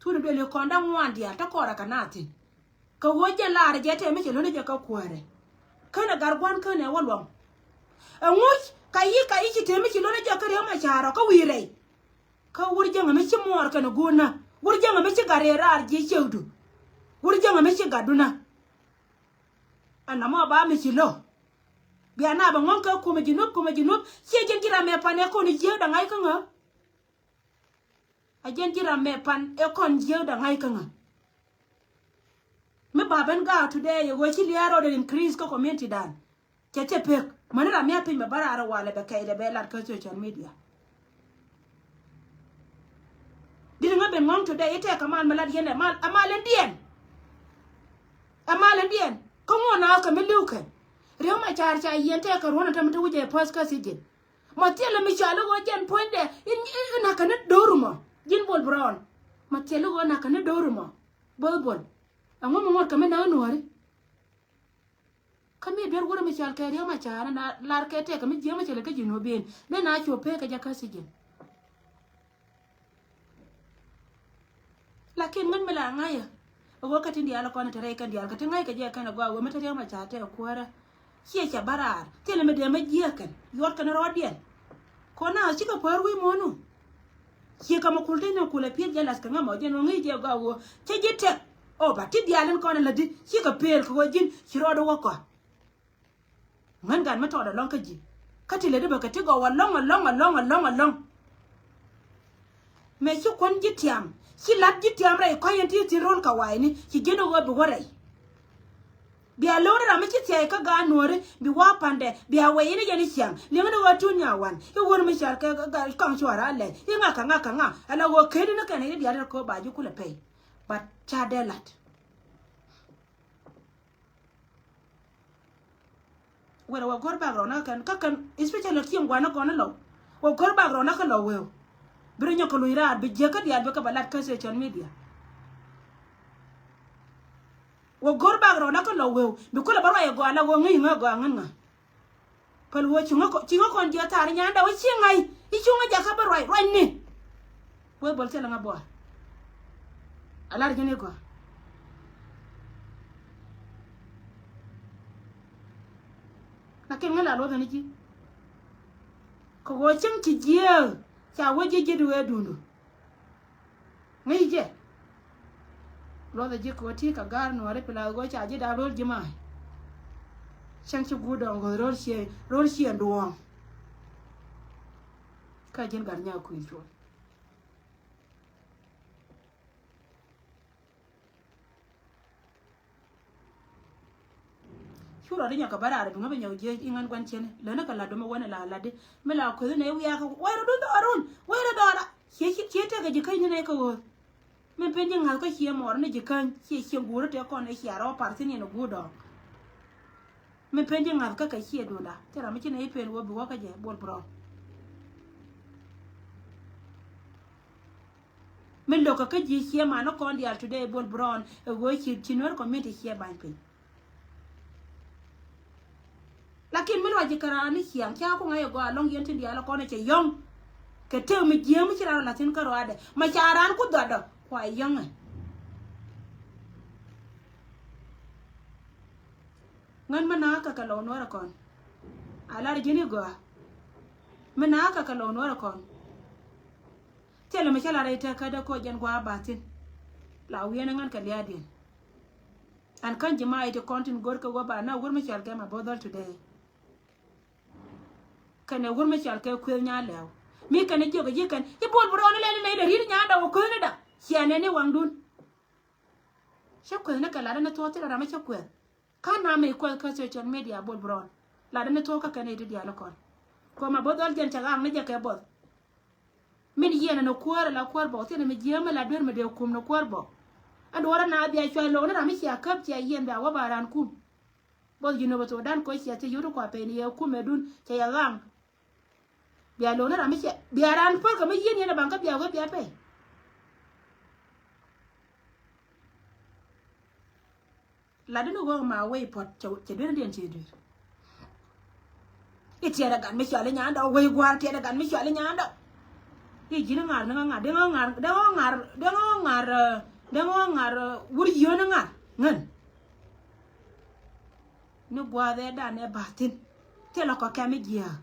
Thun duel i̱ kɔn da̱ŋ ŋuan diaal tɔ̱ kɔɔrɛ kɛ naath thi̱n. Kɛ ɣöö jɛn laarɛ jɛ tɛm mi cɛ lo̱ni jɛ kä kuäärɛ. Känɛ gat gua̱n känɛ wä luɔ̱ŋ. Ɛŋuc ka yi̱ ka yi̱ ci tɛm mi ci lo̱ni jɛ kä riäm a ca̱a̱r ɔ kä wi̱i̱ rɛy. Kä wur jäŋä mi ci muɔɔr kɛnɛ guurnä. Wur jäŋä mi ci gat rɛɛ raar jiɛ ciëkdu. Wur jäŋä mi ci gatdunä. Ɛn nɔmɔ ba mi ci lo̱. Bia na bɛ ŋɔ̱ŋ kɛ kumɛ ji̱ nup kumɛ ji̱ nup ciɛ jiɛn ji̱ ram mɛ pan ɛ kɔn jiääk da̱ŋ ŋa̱c kä ŋä. A jiɛn ji̱ ram mɛ pan ɛ kɔn jiääk da̱ŋ ŋa̱c kä ŋä. Mi ba ben ga̱a̱ today ɛ ɣöö ci lia̱a̱ rɔɔdɛ increase kä community dan. Cɛ cɛ pek mäni ram mi a piny bɛ bä raar walɛ bɛ kɛcdɛ bɛ lat kä social media. Di̱t ŋä ben ŋɔ̱ŋ today i̱ tɛk kɛ mal mi lat yɛn ɛ mal ɛ mal in diɛn. Ɛ mal in diɛn kä ŋuɔ na kɛ mi li̱w kɛn. Riek Machar ca yiɛn tɛk kɛ ruɔ̱n ɛ tɛm te wi̱c ɛ päth kä thiec ji̱n. Ma thilɛ mi ca lo̱k ɣöö jɛn puɔ̱nydɛ in in in nakä ni do̱r mɔ ji̱n Bol Brown. Ma thilɛ ɣöö nakä ni do̱r mɔ bo̱th Bol. Ɛŋu mi ŋuɔ̱t kɛ mi näk nuääri. Kä mi duer wurɛ mi cɔal kɛ Riek Machar na lar kɛ tɛk kɛ mi jiääk mi cɛ lɛ kä ji̱ nuɔ̱ɔ̱p in dee na cuɔ pek kɛ jɛ kä thiec ji̱n. Lakin ŋän mi la ŋa̱cä. Ɛ ɣöö kä tin diaal kɔn te rɛy kɛn diaal kä ti ŋa̱ckɛ jɛ kɛn ɛ gɔaa ɣöö mi te Riek Machar tɛk kuäärä. Ciɛ cɛ bä raar thilɛ mi dee mi jiääk kɛn yuɔt kɛn rɔɔdiɛn. Kɔn na cikɛ päär wi̱i̱ muɔ̱ɔ̱nu. Ciɛ kɛ mi kul te ni kulɛ pi̱i̱t jɛ lath kɛ ŋämɔ jɛn ɣöö ŋäc jɛ gɔaa ɣöö cä ji̱ tɛk. Ɔ ba ti diaal in kɔn in lätdi cikɛ pëël kɛ ɣöö ji̱n ci rɔɔdu wä kɔa̱r. Ŋän gat mi tɔɔt alɔŋ kä ji̱ kä ti lät i̱ bä kɛ ti gɔw alɔŋ alɔŋ alɔŋ alɔŋ alɔŋ. Mëë ci kuän ji̱ tiam ci la̱t ji̱ tiam rɛy kɔ̱c in ti thi̱n ro̱l kɛ wa̱i̱ni ci ji̱n i̱ ɣöö bi wä rɛy. Bia lo̱o̱ri ram mi ci thia̱y kä gaat nuɔ̱ɔ̱ri bi wa̱a̱ pa̱ndɛ bia wɛy in i̱ yɛn i̱ ciaŋ li̱ŋ ni ɣöö tun nyawan i̱ wur mi car kɛ kaŋ cua̱r a lɛy i̱ ŋa̱k kɛ ŋa̱k kɛ ŋa̱k ala ɣöö ken in i̱ kɛn i̱ diaal rɛt kɛ ɣöö ba ji̱ kulɛ pɛy. But ca dee la̱t. Wala wä go̱r bak rɔw na kɛn kä kɛn especially kiɛn gua̱n ni gɔn ni lɔw. Wä go̱r bak rɔw na kä lɔw weu. Bi rɔ nyɔk kɛ luny raar bi jiäk kä diaal bi kɛ bä lat kä social media. Wä go̱r bak rɔw na kä lɔw weu bi kulɛ bä ruac ɛ gɔaa la wä ŋäc ŋä gɔaa ŋän ŋä. Päl wä cuŋä kɔn jiɛ thaar nyan da wä ci ŋa̱c i̱ cuŋä jakä bä ruac ruacni. Wee bol thilɛ ŋa buar. A lar ji̱n i̱ gɔaa. Lakin ŋä la luɔth ni ji̱ kɛ ɣöö cieŋ ci jiääk ca wä ji̱ ji̱t wee duundu. Ŋäc jɛ luɔth ji̱ kɛ ɣöö ti kɛ ga̱r nuɔ̱ɔ̱ri pilath ɣöö ca ji̱ da̱a̱k ro̱l ji̱ ma̱a̱c. Cieŋ ci guut dɔɔŋ ɣöö ro̱l ciɛ ro̱l ciɛ duɔ̱ɔ̱ŋ. Kä ji̱n gat nyaa kui̱ cuɔl. Cu rɔɔdi nyɔk kɛ bä raar bi ŋä bi nyɔk jiɛ iŋän gua̱n ciɛni läni kɛ la̱t domɛ wänɛ la la̱tdi mi la kueth nɛ wiakä wɛy rɔ dun dhɔrun wɛy rɔ dhɔra. Ciɛ ciɛ tɛkɛ ji̱ käny ni nɛ kɛ ɣöö. Min pen ji̱ ŋa̱th kä ciɛ mɔɔr ni ji̱ käny ciɛ ciɛ guuri tɛ kɔn ɛ cia rɔ par thi̱n yɛn ɛ guur dɔɔk. Min pen ji̱ ŋa̱th kä kɛ ciɛ duunda. Thil ram mi ci nɛ i̱ pen wä bi wä kä jɛ Bol Brown. Min lo̱kä kä ji̱ ciɛ man ni kɔn diaal today Bol Brown ɛ ɣöö ci, ci Nuer community ciɛ ba̱ny piny. Lakin mi luac ji̱ kɛ raan ni ciaŋ ca ku ŋa̱c ɛ gɔaa ɛlɔ̱ŋ yɛn tin diaal ɛ kɔn ɛ cɛ yɔ̱ŋ. Kɛ tëk mi jiääk mi ci raan ɛ la̱th thi̱n kä ruaadɛ ma ca raan ku dhɔaadɔ kua yɔ̱ŋɛ. Ŋän mi na̱a̱k kɛ kɛ lɔw Nuäärä kɔn. A lar ji̱n i̱ gɔaa. Mi na̱a̱k kɛ kɛ lɔw Nuäärä kɔn. Thilɛ mi cä lar i̱ tɛk kädɛ koc jɛn gua̱a̱ ba̱a̱ thi̱n. La wi̱i̱n ŋän kɛ lia̱a̱diɛn. Ɛn kän ji̱ ma i̱ ti kɔn tin go̱r kɛ wä ba na wur mi cɔal kɛ ma bo̱th dhɔl today. Kɛnɛ wur mi cɔal kɛ kuëth nya lɛw. Mi kɛnɛ jiök ji̱ kɛn i̱ Bol Brown ni lɛl ni lɛy lɛ ri̱t nya̱a̱n dɔk kuëth ni da. Ciɛ nɛn i̱ waŋdun. Cä kueth ni kɛ latdä ni thuɔ̱k thilɛ ram mi cä kueth. Kä nam mi kueth kä social media Bol Brown. Latdä ni thuɔ̱k kä kɛn i̱ ti diaal ikɔn. Koma bo̱th dhɔl jɛn cɛ ɣaŋ ni jɛ kɛ bo̱th. Min yiɛn ni kuäär ala kuäär bɔk thi̱n mi jiääm mi la duer mi dee kum ni kuäär bɔk. Ɛn duɔrä na bia cuac lo̱k ni ram mi cia käp cia yiɛn bia wä ba ran kum. Bo̱th Jinub Thudan kɔ cia thiec yut kua pɛn yɛ kum ɛ dun cɛ yɛ ɣaŋ. Bia lo̱k ni ram mi cɛ bia ran puɔ̱r kɛ mi yieen yɛn ɛ baŋ kä bia wee bia pɛy. Lat ni ɣɔ̱k ma wee puɔ̱t cɛ, cɛ duer ni diɛn cɛ duer. I̱ tiɛɛdɛ gat mi cɔal i̱ nyaandɔ wee gua̱a̱r tiɛɛdɛ gat mi cɔal i̱ nyaandɔ. I̱ ji̱n ŋa̱r ni ŋa̱r, dee ŋa̱r, dee ŋa̱r, dee ŋa̱r, dee ŋa̱r wur yio̱n ŋa̱r ŋän. Ni gua̱a̱th ɛ dan ɛ ba̱a̱ thi̱n. Thilɛ kɔ kɛm i̱ jiääk.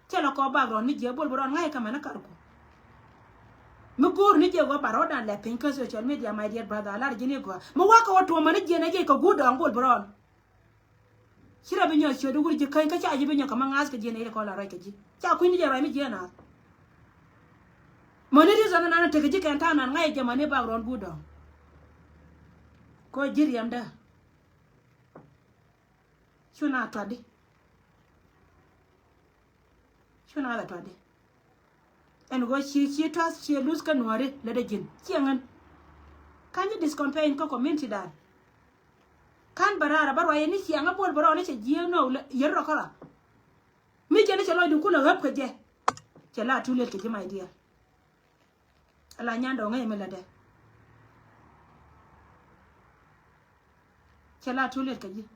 Thilɛ kɔ background mi jiɛ Bol Brown ŋa̱c kɛ mɛn kä karku. Mi go̱o̱r ni jiɛ gɔaa ba rɔɔdan lɛ piny kä social media, my dear brother, a lar ji̱n i̱ gɔaa. Mi wa̱a̱ kɛ wä tuɔɔk mɛn jiɛn ɛ jiɛc kɛ guut dɔɔŋ Bol Brown. Ci rɛ bi nyɔk ciöt i̱ wur ji̱ käny kä ca ji̱ bi nyɔk kɛ ma ŋa̱a̱th kɛ jiɛn ɛ jiɛc kɛ kɔn la ruac kɛ ji̱. Ca kui̱ni jɛ ruac mi jiɛn a. Mäni reason nan tekɛ ji̱ kɛn ta̱a̱ nan ŋa̱c jɛ mäni background guut dɔɔŋ. Kɔ ji̱ riɛmdä. Cu na tuatdi. Cu na la tuatdi. Ɛn ɣöö ci, ci tuath ci luth kä nuɔ̱ɔ̱ri lätdä ji̱n ciɛ ŋän. Ka̱n ji̱ discampaign kä community dan. Ka̱n bä raar a bä ruac ni ciaŋ a Bol Brown ni cɛ jiääk nɔw yär rɔ kä rɔ. Mi jɛ ni cɛ lɔcdu kulɛ ɣäp kɛ jɛ. Cɛ la too late kɛ ji̱, my dear. Ala nyandɛ ŋäc mi lätdɛ. Cɛ la too late kɛ ji̱.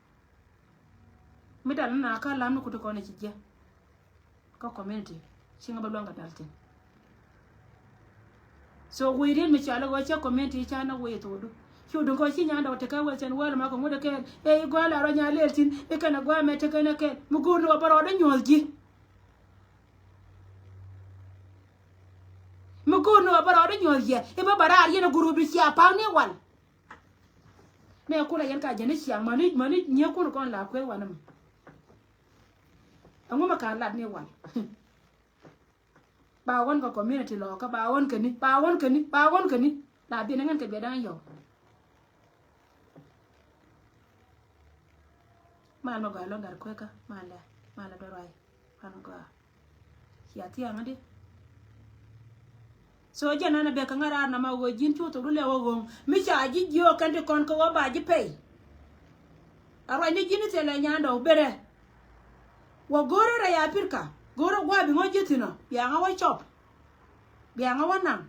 Mi dal ni na kä lam ni kuti kɔn ci jiɛ. Kä community ci ŋä bä luaŋ kɛ dal tin. So wee riet mi cɔal i̱ ɣöö cä community ca na wee thokdu. Cu duŋ kɔ ci nyandɛ wä tekä wee cɛn wäl ma kɛ ŋut ɛ kɛɛl. Ɛ i̱ gɔaa la rɔ nya lɛl tin i̱ kɛn ɛ gɔaa mɛ tekä ni kɛɛl mi go̱o̱r ni wä bä rɔɔdä nyuɔ̱th ji̱. Mi go̱o̱r ni wä bä rɔɔdä nyuɔ̱th yɛ i̱ bä bä raar yɛn ɛ group di cia pa̱a̱k ni wal. Mɛ kulɛ yɛn ka jɛn i̱ ciaŋ mäni, mäni nyiee kun kɔn la kueth wanɛ mɛ. Ɛŋu mɛ ka lat ni wal. Ba ɣɔn kɛ community lɔɔkä, ba ɣɔn kɛ ni, ba ɣɔn kɛ ni, ba ɣɔn kɛ ni. La biɛn ɛ ŋän kɛ biɛ da̱ŋ yɔw. Mal mɛ gɔaa lɔ̱ŋ gat kuekä, mal lɛ, mal lɛ dɔ̱r ruac. Pan gɔaa. Cia thiaŋ di. So jɛn ɛn a bɛ kä ŋäraar nɔmɔ ɣöö ji̱n cu thok rulɛ wä ɣöŋ mi ca ji̱ jiöök kɛn ti kɔn kä wä ba ji̱ pɛy. A ruac ni ji̱n thilɛ nyandɛ wä berɛ. Wä go̱rä rɛy Apirka go̱rä gua̱a̱ bi ŋɔ ji̱ thi̱n ɔ bia ŋa wä cɔp. Bia ŋa wä naŋ.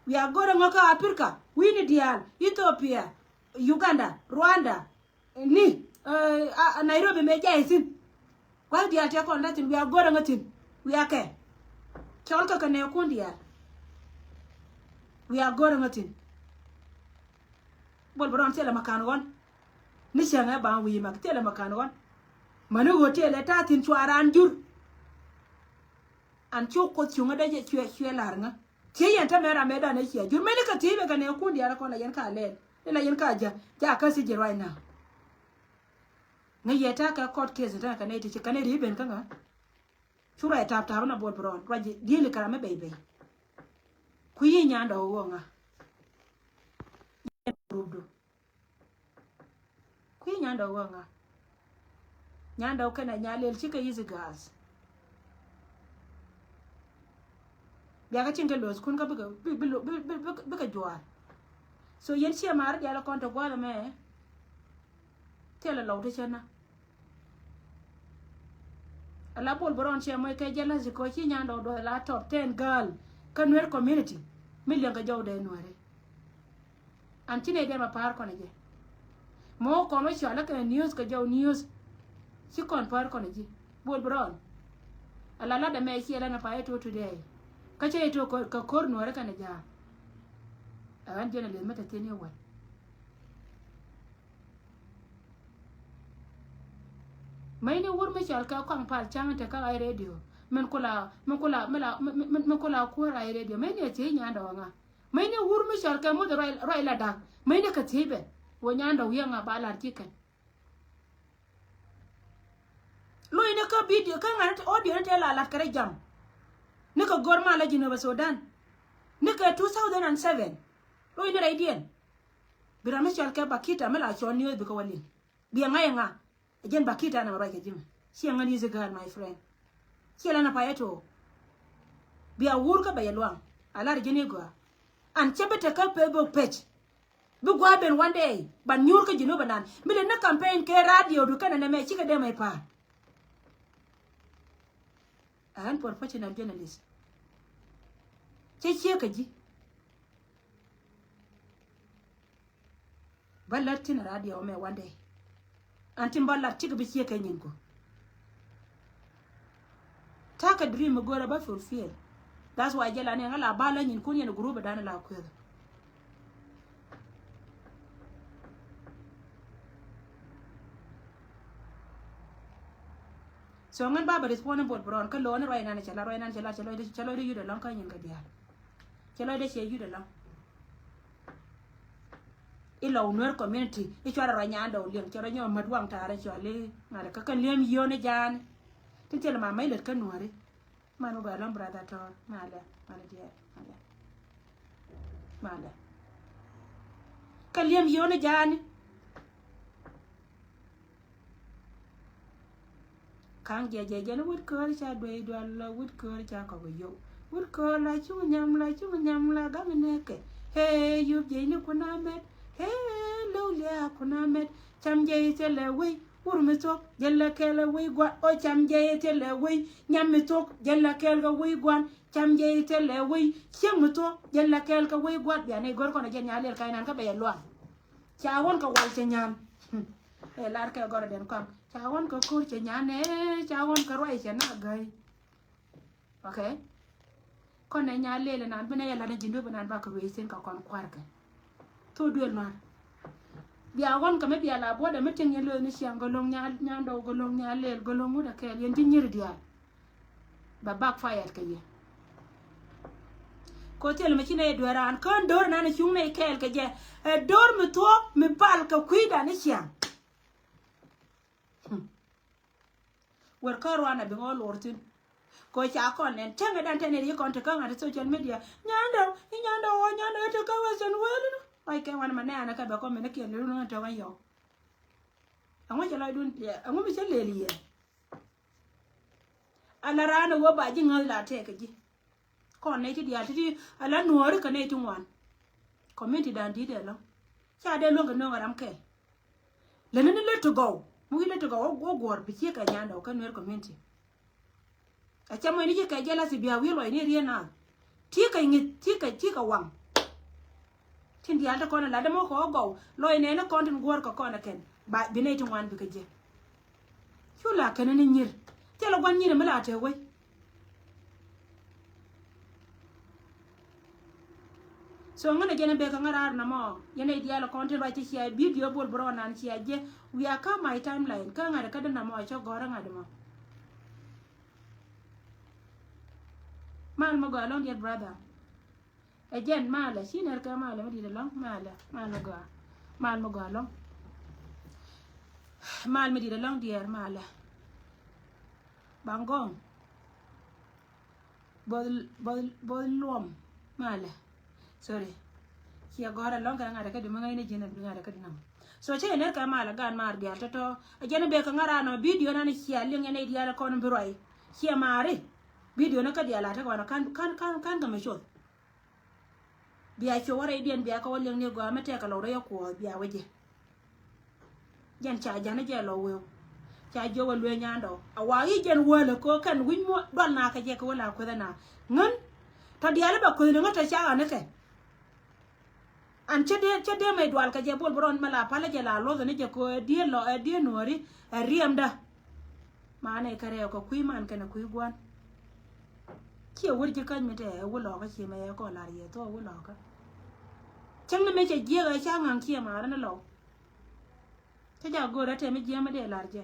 Bia go̱rä ŋɔ kä Apirka wi̱i̱ni diaal Ethiopia, Uganda, Rwanda. Ni Nairobi mëë jay thi̱n. Gua̱th diaal tëë kɔn da̱ thi̱n wiaa go̱rä ŋä thi̱n. Wiaa kɛ cɔl kä kɛ nɛɛkun diaal. Wiaa go̱rä ŋä thi̱n. Bol bɛ rɔn thilɛ makan ɣɔn. Ni cäŋ ɛ baŋ wi̱i̱ mak thilɛ makan ɣɔn. Mäni ɣöö thilɛ ta̱a̱ thi̱n cua raan jur. An cu Kuoth cuŋä dee jɛ cuɛ cuɛ la̱r ŋä. Thiec yɛn tämɛ ram mëë dan ɛ cia jur mëni kɛ thiec bɛ kɛ nɛɛkun diaal kɔn la yɛn ka lɛl. Ni la yɛn ka ja̱ ja̱ kä thiec jɛ right now. Ŋäc yɛ ta̱a̱ kɛ court case ta̱a̱ kɛ nɛy ti ci kɛ nɛy ti ben kä ŋä. Cu ruac tap tap na Bol bɛ rɔn ruac dieli kɛ ram mi bɛy bɛy. Kui̱ yi nyandɛ wä ŋa. Rupdu. Kui̱ nyandɛ wä ŋa. Nyandɛ wä kɛnɛ nya lel cikɛ easy gas. Biakä cin kɛ lo̱o̱th kun kä bikɛ bi- bi- bi- bi- bikɛ juaar. So yɛn ciɛ maari diaal kɔn te gua̱a̱th ɛmɛ. Thilɛ lɔw ti cä na. Ala Bol Bron cɛ moc kɛ jealousy kɛ ci Nyandɔw duɔth la top ten girl kä Nuer community. Mi liɛŋ kɛ jɔw dee Nuɛri. An ci nɛy dee ma pa̱a̱r kɔn jɛ. Mɔ kɔn wä cɔal kɛ news kɛ jɔw news. Ci kɔn pa̱a̱r kɔn ji̱ Bol Bron. Ala lat ɛmɛ ciɛ lɛn a pa̱a̱r ito today. Kä cɛ ito kɛ ko̱r Nuɛri kɛnɛ ja̱a̱. Ɛ ɣän journalist mi te thi̱n i̱ wal. Mäcni wur mi cɔal kɛ Kɔaŋ Pal Ca̱ŋ te kä Ɣa̱c Radio. Min kula, min kula, min la, min, min, min kula kuäär Ɣa̱c Radio. Mäcni a thiec Nyandɔw ŋa. Mäcni wur mi cɔal kɛ Muth Ruac, Ruac la Da̱k. Mäcni kɛ thiec bɛ. Wä Nyandɔw wi̱i̱ ŋa ba lar ci kɛn. Lo̱c ni kä video kä ŋa̱n audio ni tëë la lat kɛ rɛ jam. Ni kɛ go̱r mal a Jinub Sudan. Ni kɛ two thousand and seven. Lo̱c ni rɛydiɛn. Bi ram mi cɔal kɛ Bakita mi la cɔl ni wee bikɛ wä liŋ. Biɛ ŋa̱c ŋa. Ɛ jɛn Bakita na ruac kɛ ji̱ mɛ. Ciɛ ŋän easy girl, my friend. Ciɛ lɛn a payɛ to. Bia wur kä bɛ yɛ luaŋ. A lar ji̱n i̱ gɔaa. An cɛ bi te kä Facebook page. Bi gua̱a̱ ben one day ban nyuur kä Jinub anan. Mi lɛ ni campaign kɛ radio du kɛnɛ nɛmɛ cikɛ dee mɛ pa̱a̱r. Ɛ ɣän professional journalist. Cɛ ciek kä ji̱. Bä lät thi̱n radio mɛ one day. An tin bä lat cikɛ bi ciek kɛ nyin ku. Ta̱a̱ kɛ dream mi go̱o̱rä bä fulfill. That's why jɛ la ni ŋä la bä lä nyin kun yɛn group dan la kueth. So ŋän ba bä respond Bol Bron kä lo̱o̱ni ruac nan cɛ la ruac nan cɛ la cɛ lɔcdä cɛ lɔcdä yut ɛlɔ̱ŋ kä nyin kɛ diaal. Cɛ lɔcdä cɛ yut ɛlɔ̱ŋ. Ilɔ Nuer community i̱ cuarɛ rɔ Nyandɔw liɛŋ cɛ rɔ nyɔk mät waŋ ta̱a̱rɛ cuali ŋa̱lɛ kä kɛn liɛm yiööni ja̱a̱ni. Tin thilɛ ma mac lät kä Nuäri. Man mi gɔaa lɔ̱ŋ brother Tɔr malɛ malɛ diɛɛr malɛ. Malɛ. Kɛn liɛm yiööni ja̱a̱ni. Ka̱ŋ jɛ jɛ jɛn wut köör ca duey dual lɔ wut köör ca kɔk yio̱w. Wut köör la cuŋ nyam la cuŋ nyam la gaŋ nɛkɛ. Hee yup jɛ ni kun a mɛt. Hee low lia kun a mɛt. Cam jɛ thilɛ wei wur mi thuɔk jɛ lɛ kɛl wei gua̱t. O cam jɛ thilɛ wei nyam mi thuɔk jɛ lɛ kɛl kɛ wei gua̱n. Cam jɛ thilɛ wei cieŋ mi thuɔk jɛ lɛ kɛl kɛ wei gua̱t. Bia ni gör kɔn a jɛ nyal liɛl ka inan kä bɛ yɛ luaŋ. Ca ɣɔn kɛ wal cɛ nyan. Ɛ lar kɛ gɔrɔ den kɔn ca ɣɔn kɛ ko̱r cɛ nyan ɛ ca ɣɔn kɛ ruac cɛ na gäy. Okay. Kɔn nɛ nya lel nan bi nɛ yɛ lat ni ji̱n duɔ̱p nan ba kɛ ruec thin kɛ kɔn kuarkɛ. Thok duël nuar. Bia ɣɔn kɛ mi bia la buɔdɛ mi tiŋ yɛn lo̱th ni ciaŋ gɔloŋ nya Nyandɔw gɔloŋ nya lel gɔloŋ wut a kɛɛl yɛn ti nyir diaal. Ba backfire kɛ yɛ. Ko thil mi ci nɛ dueran kän dor nan cuŋ nɛ kɛɛl kɛ jɛ. Ɛ dor mi thuɔk mi pal kɛ kui̱dan ni ciaŋ. Hmm. Wër kä ruan a bi ŋɔ lor thin. Ko ca kɔn nɛn cäŋ dan tɛn ri kɔn ti kä ŋa̱t social media. Nyandɔw, i Nyandɔw wä Nyandɔw i ti kä Western world ni. Like kɛ wan ma nɛ an kä bɛ kɔn mi ni kiɛn ri run ŋa̱t tɔk an yɔw. Aŋu cɛ lɔcdun, aŋu mi cɛ lel yɛ. Ala raan ɛ wä ba ji̱ ŋäth la tɛɛk kä ji̱. Kɔn nɛy ti diaal ti ti ala nuɔɔri kɛ nɛy ti ŋuan. Community dan di̱t ɛlɔ ca dee luäŋ kɛ nööŋ ɛ ram kɛl. Lɛni ni lät ti gɔw mi wi̱i̱ lät ti gɔw wä guɔ̱ɔ̱r bi ciek kɛ Nyandɔw kä Nuer community. A cɛ mɔc ni ci kɛ jealousy bia wi̱i̱ luɔc ni riee naath. Ti kɛ ŋi̱th ti kɛ ti kɛ waŋ. Tin diaal ti kɔn a lat dämɔ kɛ ɣä gɔw lɔc nɛɛni kɔn tin guɔ̱ɔ̱r kɛ kɔn a kɛn ba bi nɛy ti ŋuan bikɛ jiɛ. Cu la kɛn ni nyir thilɛ gua̱n nyir mi la te wec. So ŋän a jɛn a bek kɛ ŋä raar nɔmɔ yɛn a i̱ diaal a kɔn tin ruac ti cia bidio Bol Bron nan cia jiɛ. Wia kä my timeline kä ŋa̱t a kä di nɔmɔ a cä gɔ̱r a ŋa̱t mɔ. Mal mi gɔaa lɔ̱ŋ diɛt brother. Ɛ jɛn malɛ ci nɛr kɛ malɛ mi di̱t ɛlɔ̱ŋ malɛ mal mi gɔaa. Mal mi gɔaa lɔ̱ŋ. Mal mi di̱t ɛlɔ̱ŋ diɛɛr malɛ. Baŋ gɔ̱ŋ. Both both both luɔm malɛ. Sorry. Ciɛ gɔ̱r ɛlɔ̱ŋ kɛ ŋa̱t ɛ kä di mi ŋäcni ji̱n ɛ ŋa̱t ɛ kä di nam. So cä yɛ nɛr kɛ malɛ gan mar diaal tɔ̱tɔ̱. Ɛ jɛn ɛ bek kɛ ŋa̱t ran ɔ bidio nan ɛ cia liŋ yɛn ɛ diaal ɛ kɔn bi ruac. Ciɛ mari. Bidio ni kä diaal a tekɛ wan ɔ kan kan kan kan kɛ mɛ coth. Bia cuɛ wä rɛydiɛn bia kä wä liɛŋ ni gɔaa mi tɛkɛ lɔw rɛy ɛ kuɔɔth bia wä jɛ. Jɛn ca ja̱n jɛ lɔ weu. Ca jiök ɛ luee nyandɔw a wa i̱ jɛn wäl ɛ köö kɛn wi̱c muɔ dual na kɛ jɛ kɛ wä la kueth ɛna. Ŋän tɔ diaal i̱ bɛ kueth ni ŋä tɔ ca ɣän ikɛ. An cä dee cä dee mɛ dual kɛ jɛ bol bɛ rɔn mɛ la palä jɛ la luɔth ni jɛ köö ɛ diee lɔ ɛ diee nuɔri ɛ riɛmdä. Manɛ kɛ rɛw kɛ kui̱ man kɛnɛ kui̱ gua̱n. Ciɛ wur ji̱ käny mi tɛ ɛ wulɔkä ciɛ mɛ yɛ kɔ lar yɛ thok ɛ wulɔkä. Cäŋ ni mɛ cɛ jiɛk ɛ ca ŋa̱ŋ ciɛ marä ni lɔw. Cä jak go̱o̱rä tɛm mi jiɛm mi dee lar jɛ.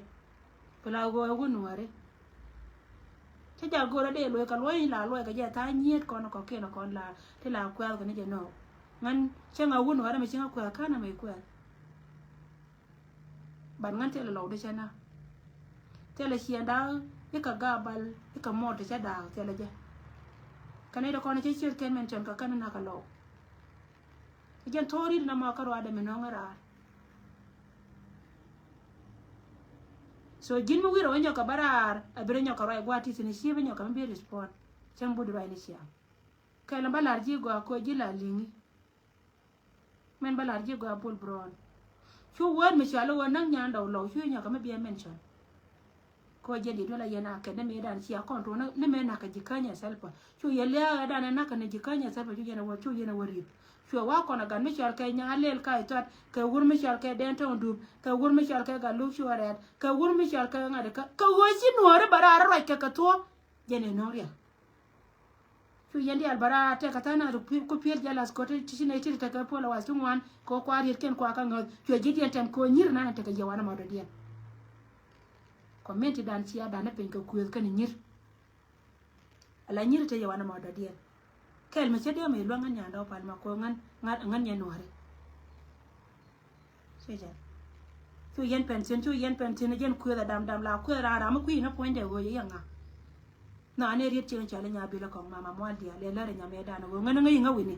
Bi la ɣöö ɛ wun nuɔ̱ɔ̱ri. Cä jak go̱o̱rä dee luɔ̱c kɛ luɔ̱c la luɔ̱c kɛ jɛ tha̱a̱ŋ nyiet kɔn kɔ̱kiɛn kɔn la ti la kuɛth kɛ ni jɛ nɔɔk. Ŋän cä ŋa wun nuɔ̱ɔ̱ri mi ci ŋa kuɛth ka̱n amɛ kuɛth. Ban ŋän thilɛ lɔw di cä na. Thilɛ ciɛn da̱a̱k i̱ kɛ gaabal i̱ kɛ mɔɔt ti cä da̱a̱k thilɛ jɛ. Kɛ ni dee kɔn cä ciöt kɛn mɛn cɔn kɛ kɛn na kɛ lɔw. Jɛn thok ri̱t na ma kä ruaadɛ mi nɔŋ raar. So ji̱n mi wi̱rɛ wä nyɔk kɛ bä raar a bi rɛ nyɔk kɛ ruac gua̱a̱t ti thi̱n ci bi nyɔk kɛ mi bi respond. Cäŋ but ruac ni ciaŋ. Kɛl ba lar ji̱ gɔaa koc ji̱ la li̱ŋi. Mɛn ba lar ji̱ gɔaa bol brɔɔn. Cu word mi cɔal i̱ ɣöö näk nyandɔw lɔw cu nyɔk kɛ mi bi ɛ mention. Kɛ ɣöö jɛn diet wala yɛn a kɛn ni mëëdan cia kɔn tuɔɔk ni mëë nakä ji̱ känyɛ Salva. Cu yɛ lia̱a̱ ɣädan ɛ nakä ni ji̱ känyɛ Salva cu yɛn ɛ wä cu yɛn ɛ wä ri̱th. Cuɛ wa kɔn ɛ gat mi cɔal kɛ Nyaŋ Alɛl Kac Thuat kɛ wur mi cɔal kɛ Dɛn Tɔŋ Dup kɛ wur mi cɔal kɛ Gatluak Cuɔrɛɛt kɛ wur mi cɔal kɛ ŋa̱t kä kɛ ɣöö ci nuɔɔri bɛ raar ruac kɛ kɛ thuɔ̱k. Jɛn ɛ nöŋ riɛk. Cu yɛn diaal bä raar tɛk kɛ tha̱a̱ŋ nath ku pi̱el jealous kɛ ti ci nɛy ti tekɛ puɔl ɛ wath ti ŋuan kɛ kua riet kɛn kua kä ŋäth cuɛ ji̱ diɛn tɛm kɛ nyir nan tekɛ yɛ wanɛ ma dɔ̱diɛn. Community dan cia dan ni piny kɛ kuëth kɛn nyir. Ala nyir te yɛ wanɛ ma dɔ̱diɛn. Kɛl mi cä diɛ mi luäŋ ŋän nyandɛ wä pal ma kɛ ŋän ŋän nyɛ nuɔri. Cu yɛn pɛn thi̱n cu yɛn pɛn thi̱n jɛn kuëth a dam dam la kuëth ran ram mi kui̱ ni puɔ̱nydɛ ɣöö yɛ yɛ ŋa. Nhɔaani riet cieŋ cɔal i̱ nya bilä kɔŋ mama mual diaal ɛ lär ɛ nyamɛ dan ɣöö ŋän ŋäc ŋä wi̱ni.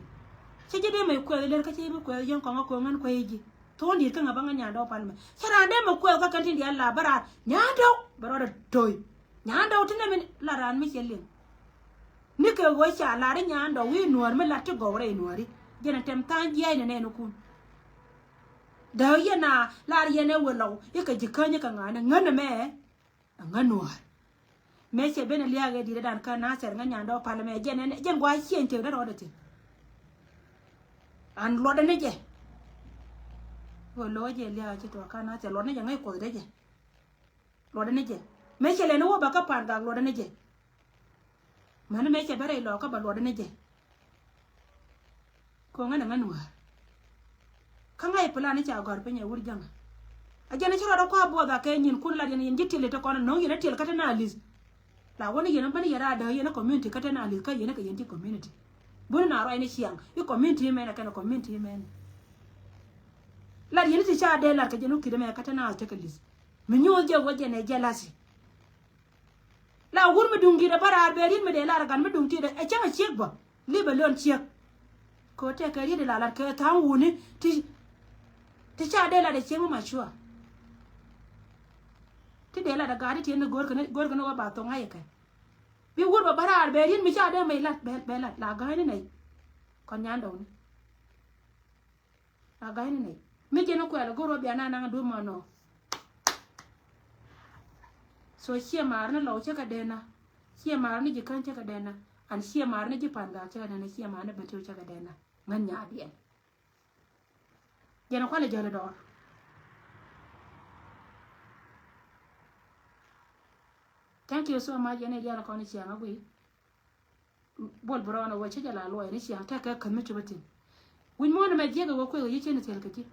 Cä ji̱ dee mɛ kuɛth lär kä cä ji̱ bi kuɛth yɛn kɔŋ ɛ kuɛ ŋän kuɛ ji̱. Thuɔ̱ɔ̱n di̱i̱t kä ŋä bä ŋä nyandɛ wä pal mɛ cä raan dee mɛ kuɛth kä kɛn tin diaal la bä raan nyandɛ wä bɛ rɔɔdɛ to̱y. Nyandɛ wä ti nɛmɛ la raan mi cɛ liŋ. Ni kɛ ɣöö ca lar i̱ nyandɛ wä i̱ nuäär mi lat ti gɔw rɛy nuääri jɛn ɛ tɛm tha̱a̱ŋ jiɛc ni nɛɛnikun. Dääk yɛn a lar yɛn ɛ wä lɔw i̱ kɛ ji̱ käny i̱ kɛ ŋa̱a̱n ɛ ŋän ɛmɛ. Ŋä nuäär. Mëë cɛ ben ɛ liaak ɛ di̱t ɛ dan kä Nathɛr ŋä nyandɛ wä pal mɛ jɛn ɛn jɛn gua̱a̱c ciëny tëëk dee rɔɔdɛ thi̱n. An luɔtdɛ ni jɛ. Ɣöö lo̱ jɛ liaak ci tuɔɔk kä Nathɛr luɔtdɛ ni jɛ ŋäc kuɔthdɛ jɛ. Luɔtdɛ ni jɛ. Mëë cɛ lɛn ni wä bä kä pa̱a̱n gak luɔtdɛ ni jɛ. Mäni mëë cɛ bä rɛy lɔɔkä bä luɔtdɛ ni jɛ. Ko̱ŋä ni ŋä nuäär. Kä ŋa̱c plan i̱ ca gɔ̱r piny ɛ wur jäŋä. A jɛn i̱ ci rɔɔdɛ kɔa buɔth a kɛ nyin kun lat yɛn yɛn ji̱ tiɛl i̱ te kɔn no̱o̱ŋ yɛn i̱ tiɛl kä te na li̱th. La wä ni yɛn bä ni yɛn raadä yɛn i̱ community kä te na li̱th kä yɛn i̱ kɛ yɛn ti community. Buni na ruac ni ciaŋ i̱ community mɛn ɛ kɛn ɛ community mɛn. Lat yɛn i̱ ti ca dee lat kɛ jɛn wä ki̱t ɛmɛ kä te na tekɛ li̱th. Mi nyuuth jɛ wä jɛn ɛ jealousy. La wur mi duŋ di̱t ɛ bä raar bɛ riet mi dee lar ɛ gat mi duŋ ti̱t ɛ cäŋ ɛ ciek bä. Li̱p ɛ lön ciek. Kɛ ɣöö tɛkɛ riet ɛ la lat kɛ tha̱a̱ŋ wuni ti ti ca dee lat ɛ ciek mi ma cua. Ti dee lat ɛ gaat ti tiɛn ni go̱o̱r kɛn go̱o̱r kɛn ɣöö ba thoŋ ŋa̱c ɛ kɛ. Bi wur bɛ bä raar bɛ riet mi ca dee mɛy lat bɛ lat la ga̱a̱c ni nɛy. Kɔn nyandɔwni. A ga̱ny ni nɛy mi jɛn ni kuɛl go̱r wä bia na naŋ duɔ̱p ma nɔ. So ciɛ maar ni lɔw cä kɛ dee na. Ciɛ maar ni ji̱ käny cä kɛ dee na. An ciɛ maar ni ji̱ pan gak cä kɛ dee na, ciɛ maar ni ben ti cä kɛ dee na. Ŋän nyaat yɛn. Jɛn kualɛ jäl dɔɔr. Thank you so much. Yɛn i̱ diaal kɔn i̱ ciaŋ a gui. Bol bi rɔɔn a wä cä jɛ la luɔy ni ciaŋ tɛkɛ käth mi cupä thi̱n. Wi̱c muɔ̱ɔ̱n ɛmɛ jiäk ɛ wä kueth ɛ yi̱ cien ɛ thil kɛ ji̱.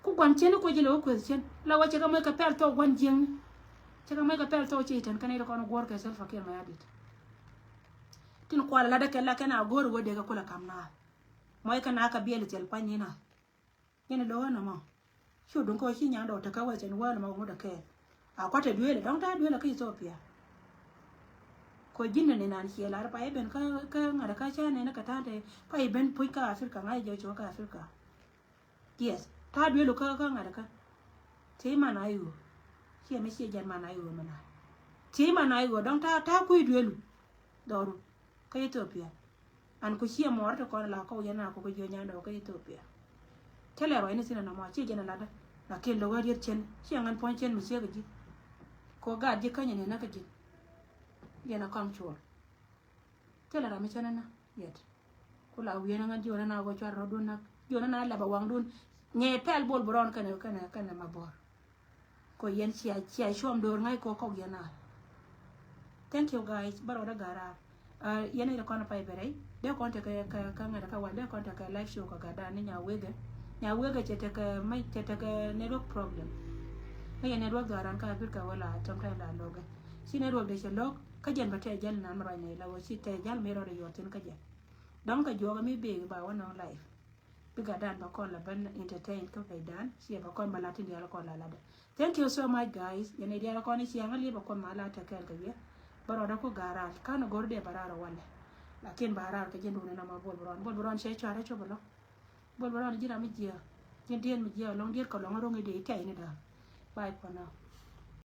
Ku gua̱n cien i̱ kuec ilɛ wä kueth cien la wä cɛ kɛ moc kɛ pɛl thok gua̱n jiäkni. Cɛ kɛ moc kɛ pɛl thok ci tɛn kɛn i̱ ti kɔn guɔ̱ɔ̱r kɛ Salva Kiir Mayardit. Tin kual ɛ latdä kɛ la kɛn a go̱o̱r ɛ wä dee kɛ kulɛ ka̱m naath. Mɔc kɛ naath kɛ biɛl ɛ thil pua̱ny ni naath. Yɛn i̱ lo̱o̱ ɛn ɛmɔ. Cu duŋ kä ɣöö ci nyandɛ wä tekɛ western world ɛmɔ ŋut ɛ kɛɛl. A kua̱t te duëël ɛ dɔ̱ŋ ta̱a̱ duëël ɛ kä Ethiopia. Kɛ ɣöö ji̱n nɛn inan ciɛ lar pa i̱ ben kä kä ŋa̱t kä cä nɛn kä ta̱a̱ te pa i̱ ben puc kä Africa ŋa̱c jɛ cɛ wä kä Africa. Yes ta̱a̱ duëël kä kä ŋa̱t kä. Ci man a i̱ ɣöö ciɛ mi ciɛ jɛn man a i̱ ɣöö mi na. Ci man a i̱ ɣöö dɔ̱ŋ ta̱a̱ ta̱a̱ kui̱ duëël. Dhɔru kä Ethiopia. An ku ciɛ mɔɔr ti kɔn la kɔw yɛn a ku kɛ jiɔ nyandɛ wä kä Ethiopia. Cä lɛ ruacni thi̱n ɛn ɛmɔ ciɛ jɛn ɛ latdä. Lakin lo̱k ɣä riet cien ciɛ ŋän puɔ̱ny cien mi ciek ɛ ji̱. Kɔ gaat ji̱ känyɛ ni näk kä ji̱n. Yɛn a kɔaŋ cuɔl. Thilɛ ram mi cä nä nä yɛt. Ku la wi̱i̱ nä ŋän ji̱ wä nä na wä cuar rɔ̱dun näk. Ji̱ wä nä na lɛp a waŋdun. Ŋee pɛl bol bi rɔɔn kɛnɛ kɛnɛ kɛnɛ ma bɔr. Kɔ yɛn cia cia cuɔm do̱r ŋa̱c kɔ kɔk yɛn a. Thank you guys. Bä rɔɔdä ga̱raar. Yɛn i̱ kɔn pay bɛ rɛy dee kɔn tekɛ kɛ ŋa̱t kä wal dee kɔn tekɛ live show kɛ gatdan ni nya wegɛ. Nya wegɛ cɛ tekɛ mɛ cɛ tekɛ network problem. Ŋäc yɛ network dhɔaran kä Africa wala sometime la lo̱kɛ. Ci network dee cɛ lo̱k kä jɛn bɛ tɛɛ jäl nan mi ruac nɛy la wä ci tɛɛ jäl mi rɔɔdɛ yuɔth thin kä jɛn. Dɔ̱ŋ kɛ juɔkɛ mi bek ba wä nɔŋ live. Bi gatdan ba kɔn la ben entertain kä pɛydan ciɛ ba kɔn ba lat tin diaal kɔn la latdɛ. Thank you so much guys. Yɛn i̱ diaal kɔn i̱ ciaŋ a liep a kɔn ma la tɛ kɛɛl kɛ wiɛ. Bä rɔɔdä ku ga̱raar kan i̱ go̱r dee ba raar ɛ walɛ. Lakin ba raar kɛ ji̱n duuni na ma bol bi rɔɔn bol bi rɔɔn cɛ cuarɛ cop ɛlɔ̱ŋ. Bol bi rɔɔn ji̱n ram mi jiɛ ji̱n diet mi jiɛ ɛlɔ̱ŋ diet kɛ lɔ̱ŋ a ro̱ŋ i̱ dee i̱ tiay ni da̱a̱. Bye for now.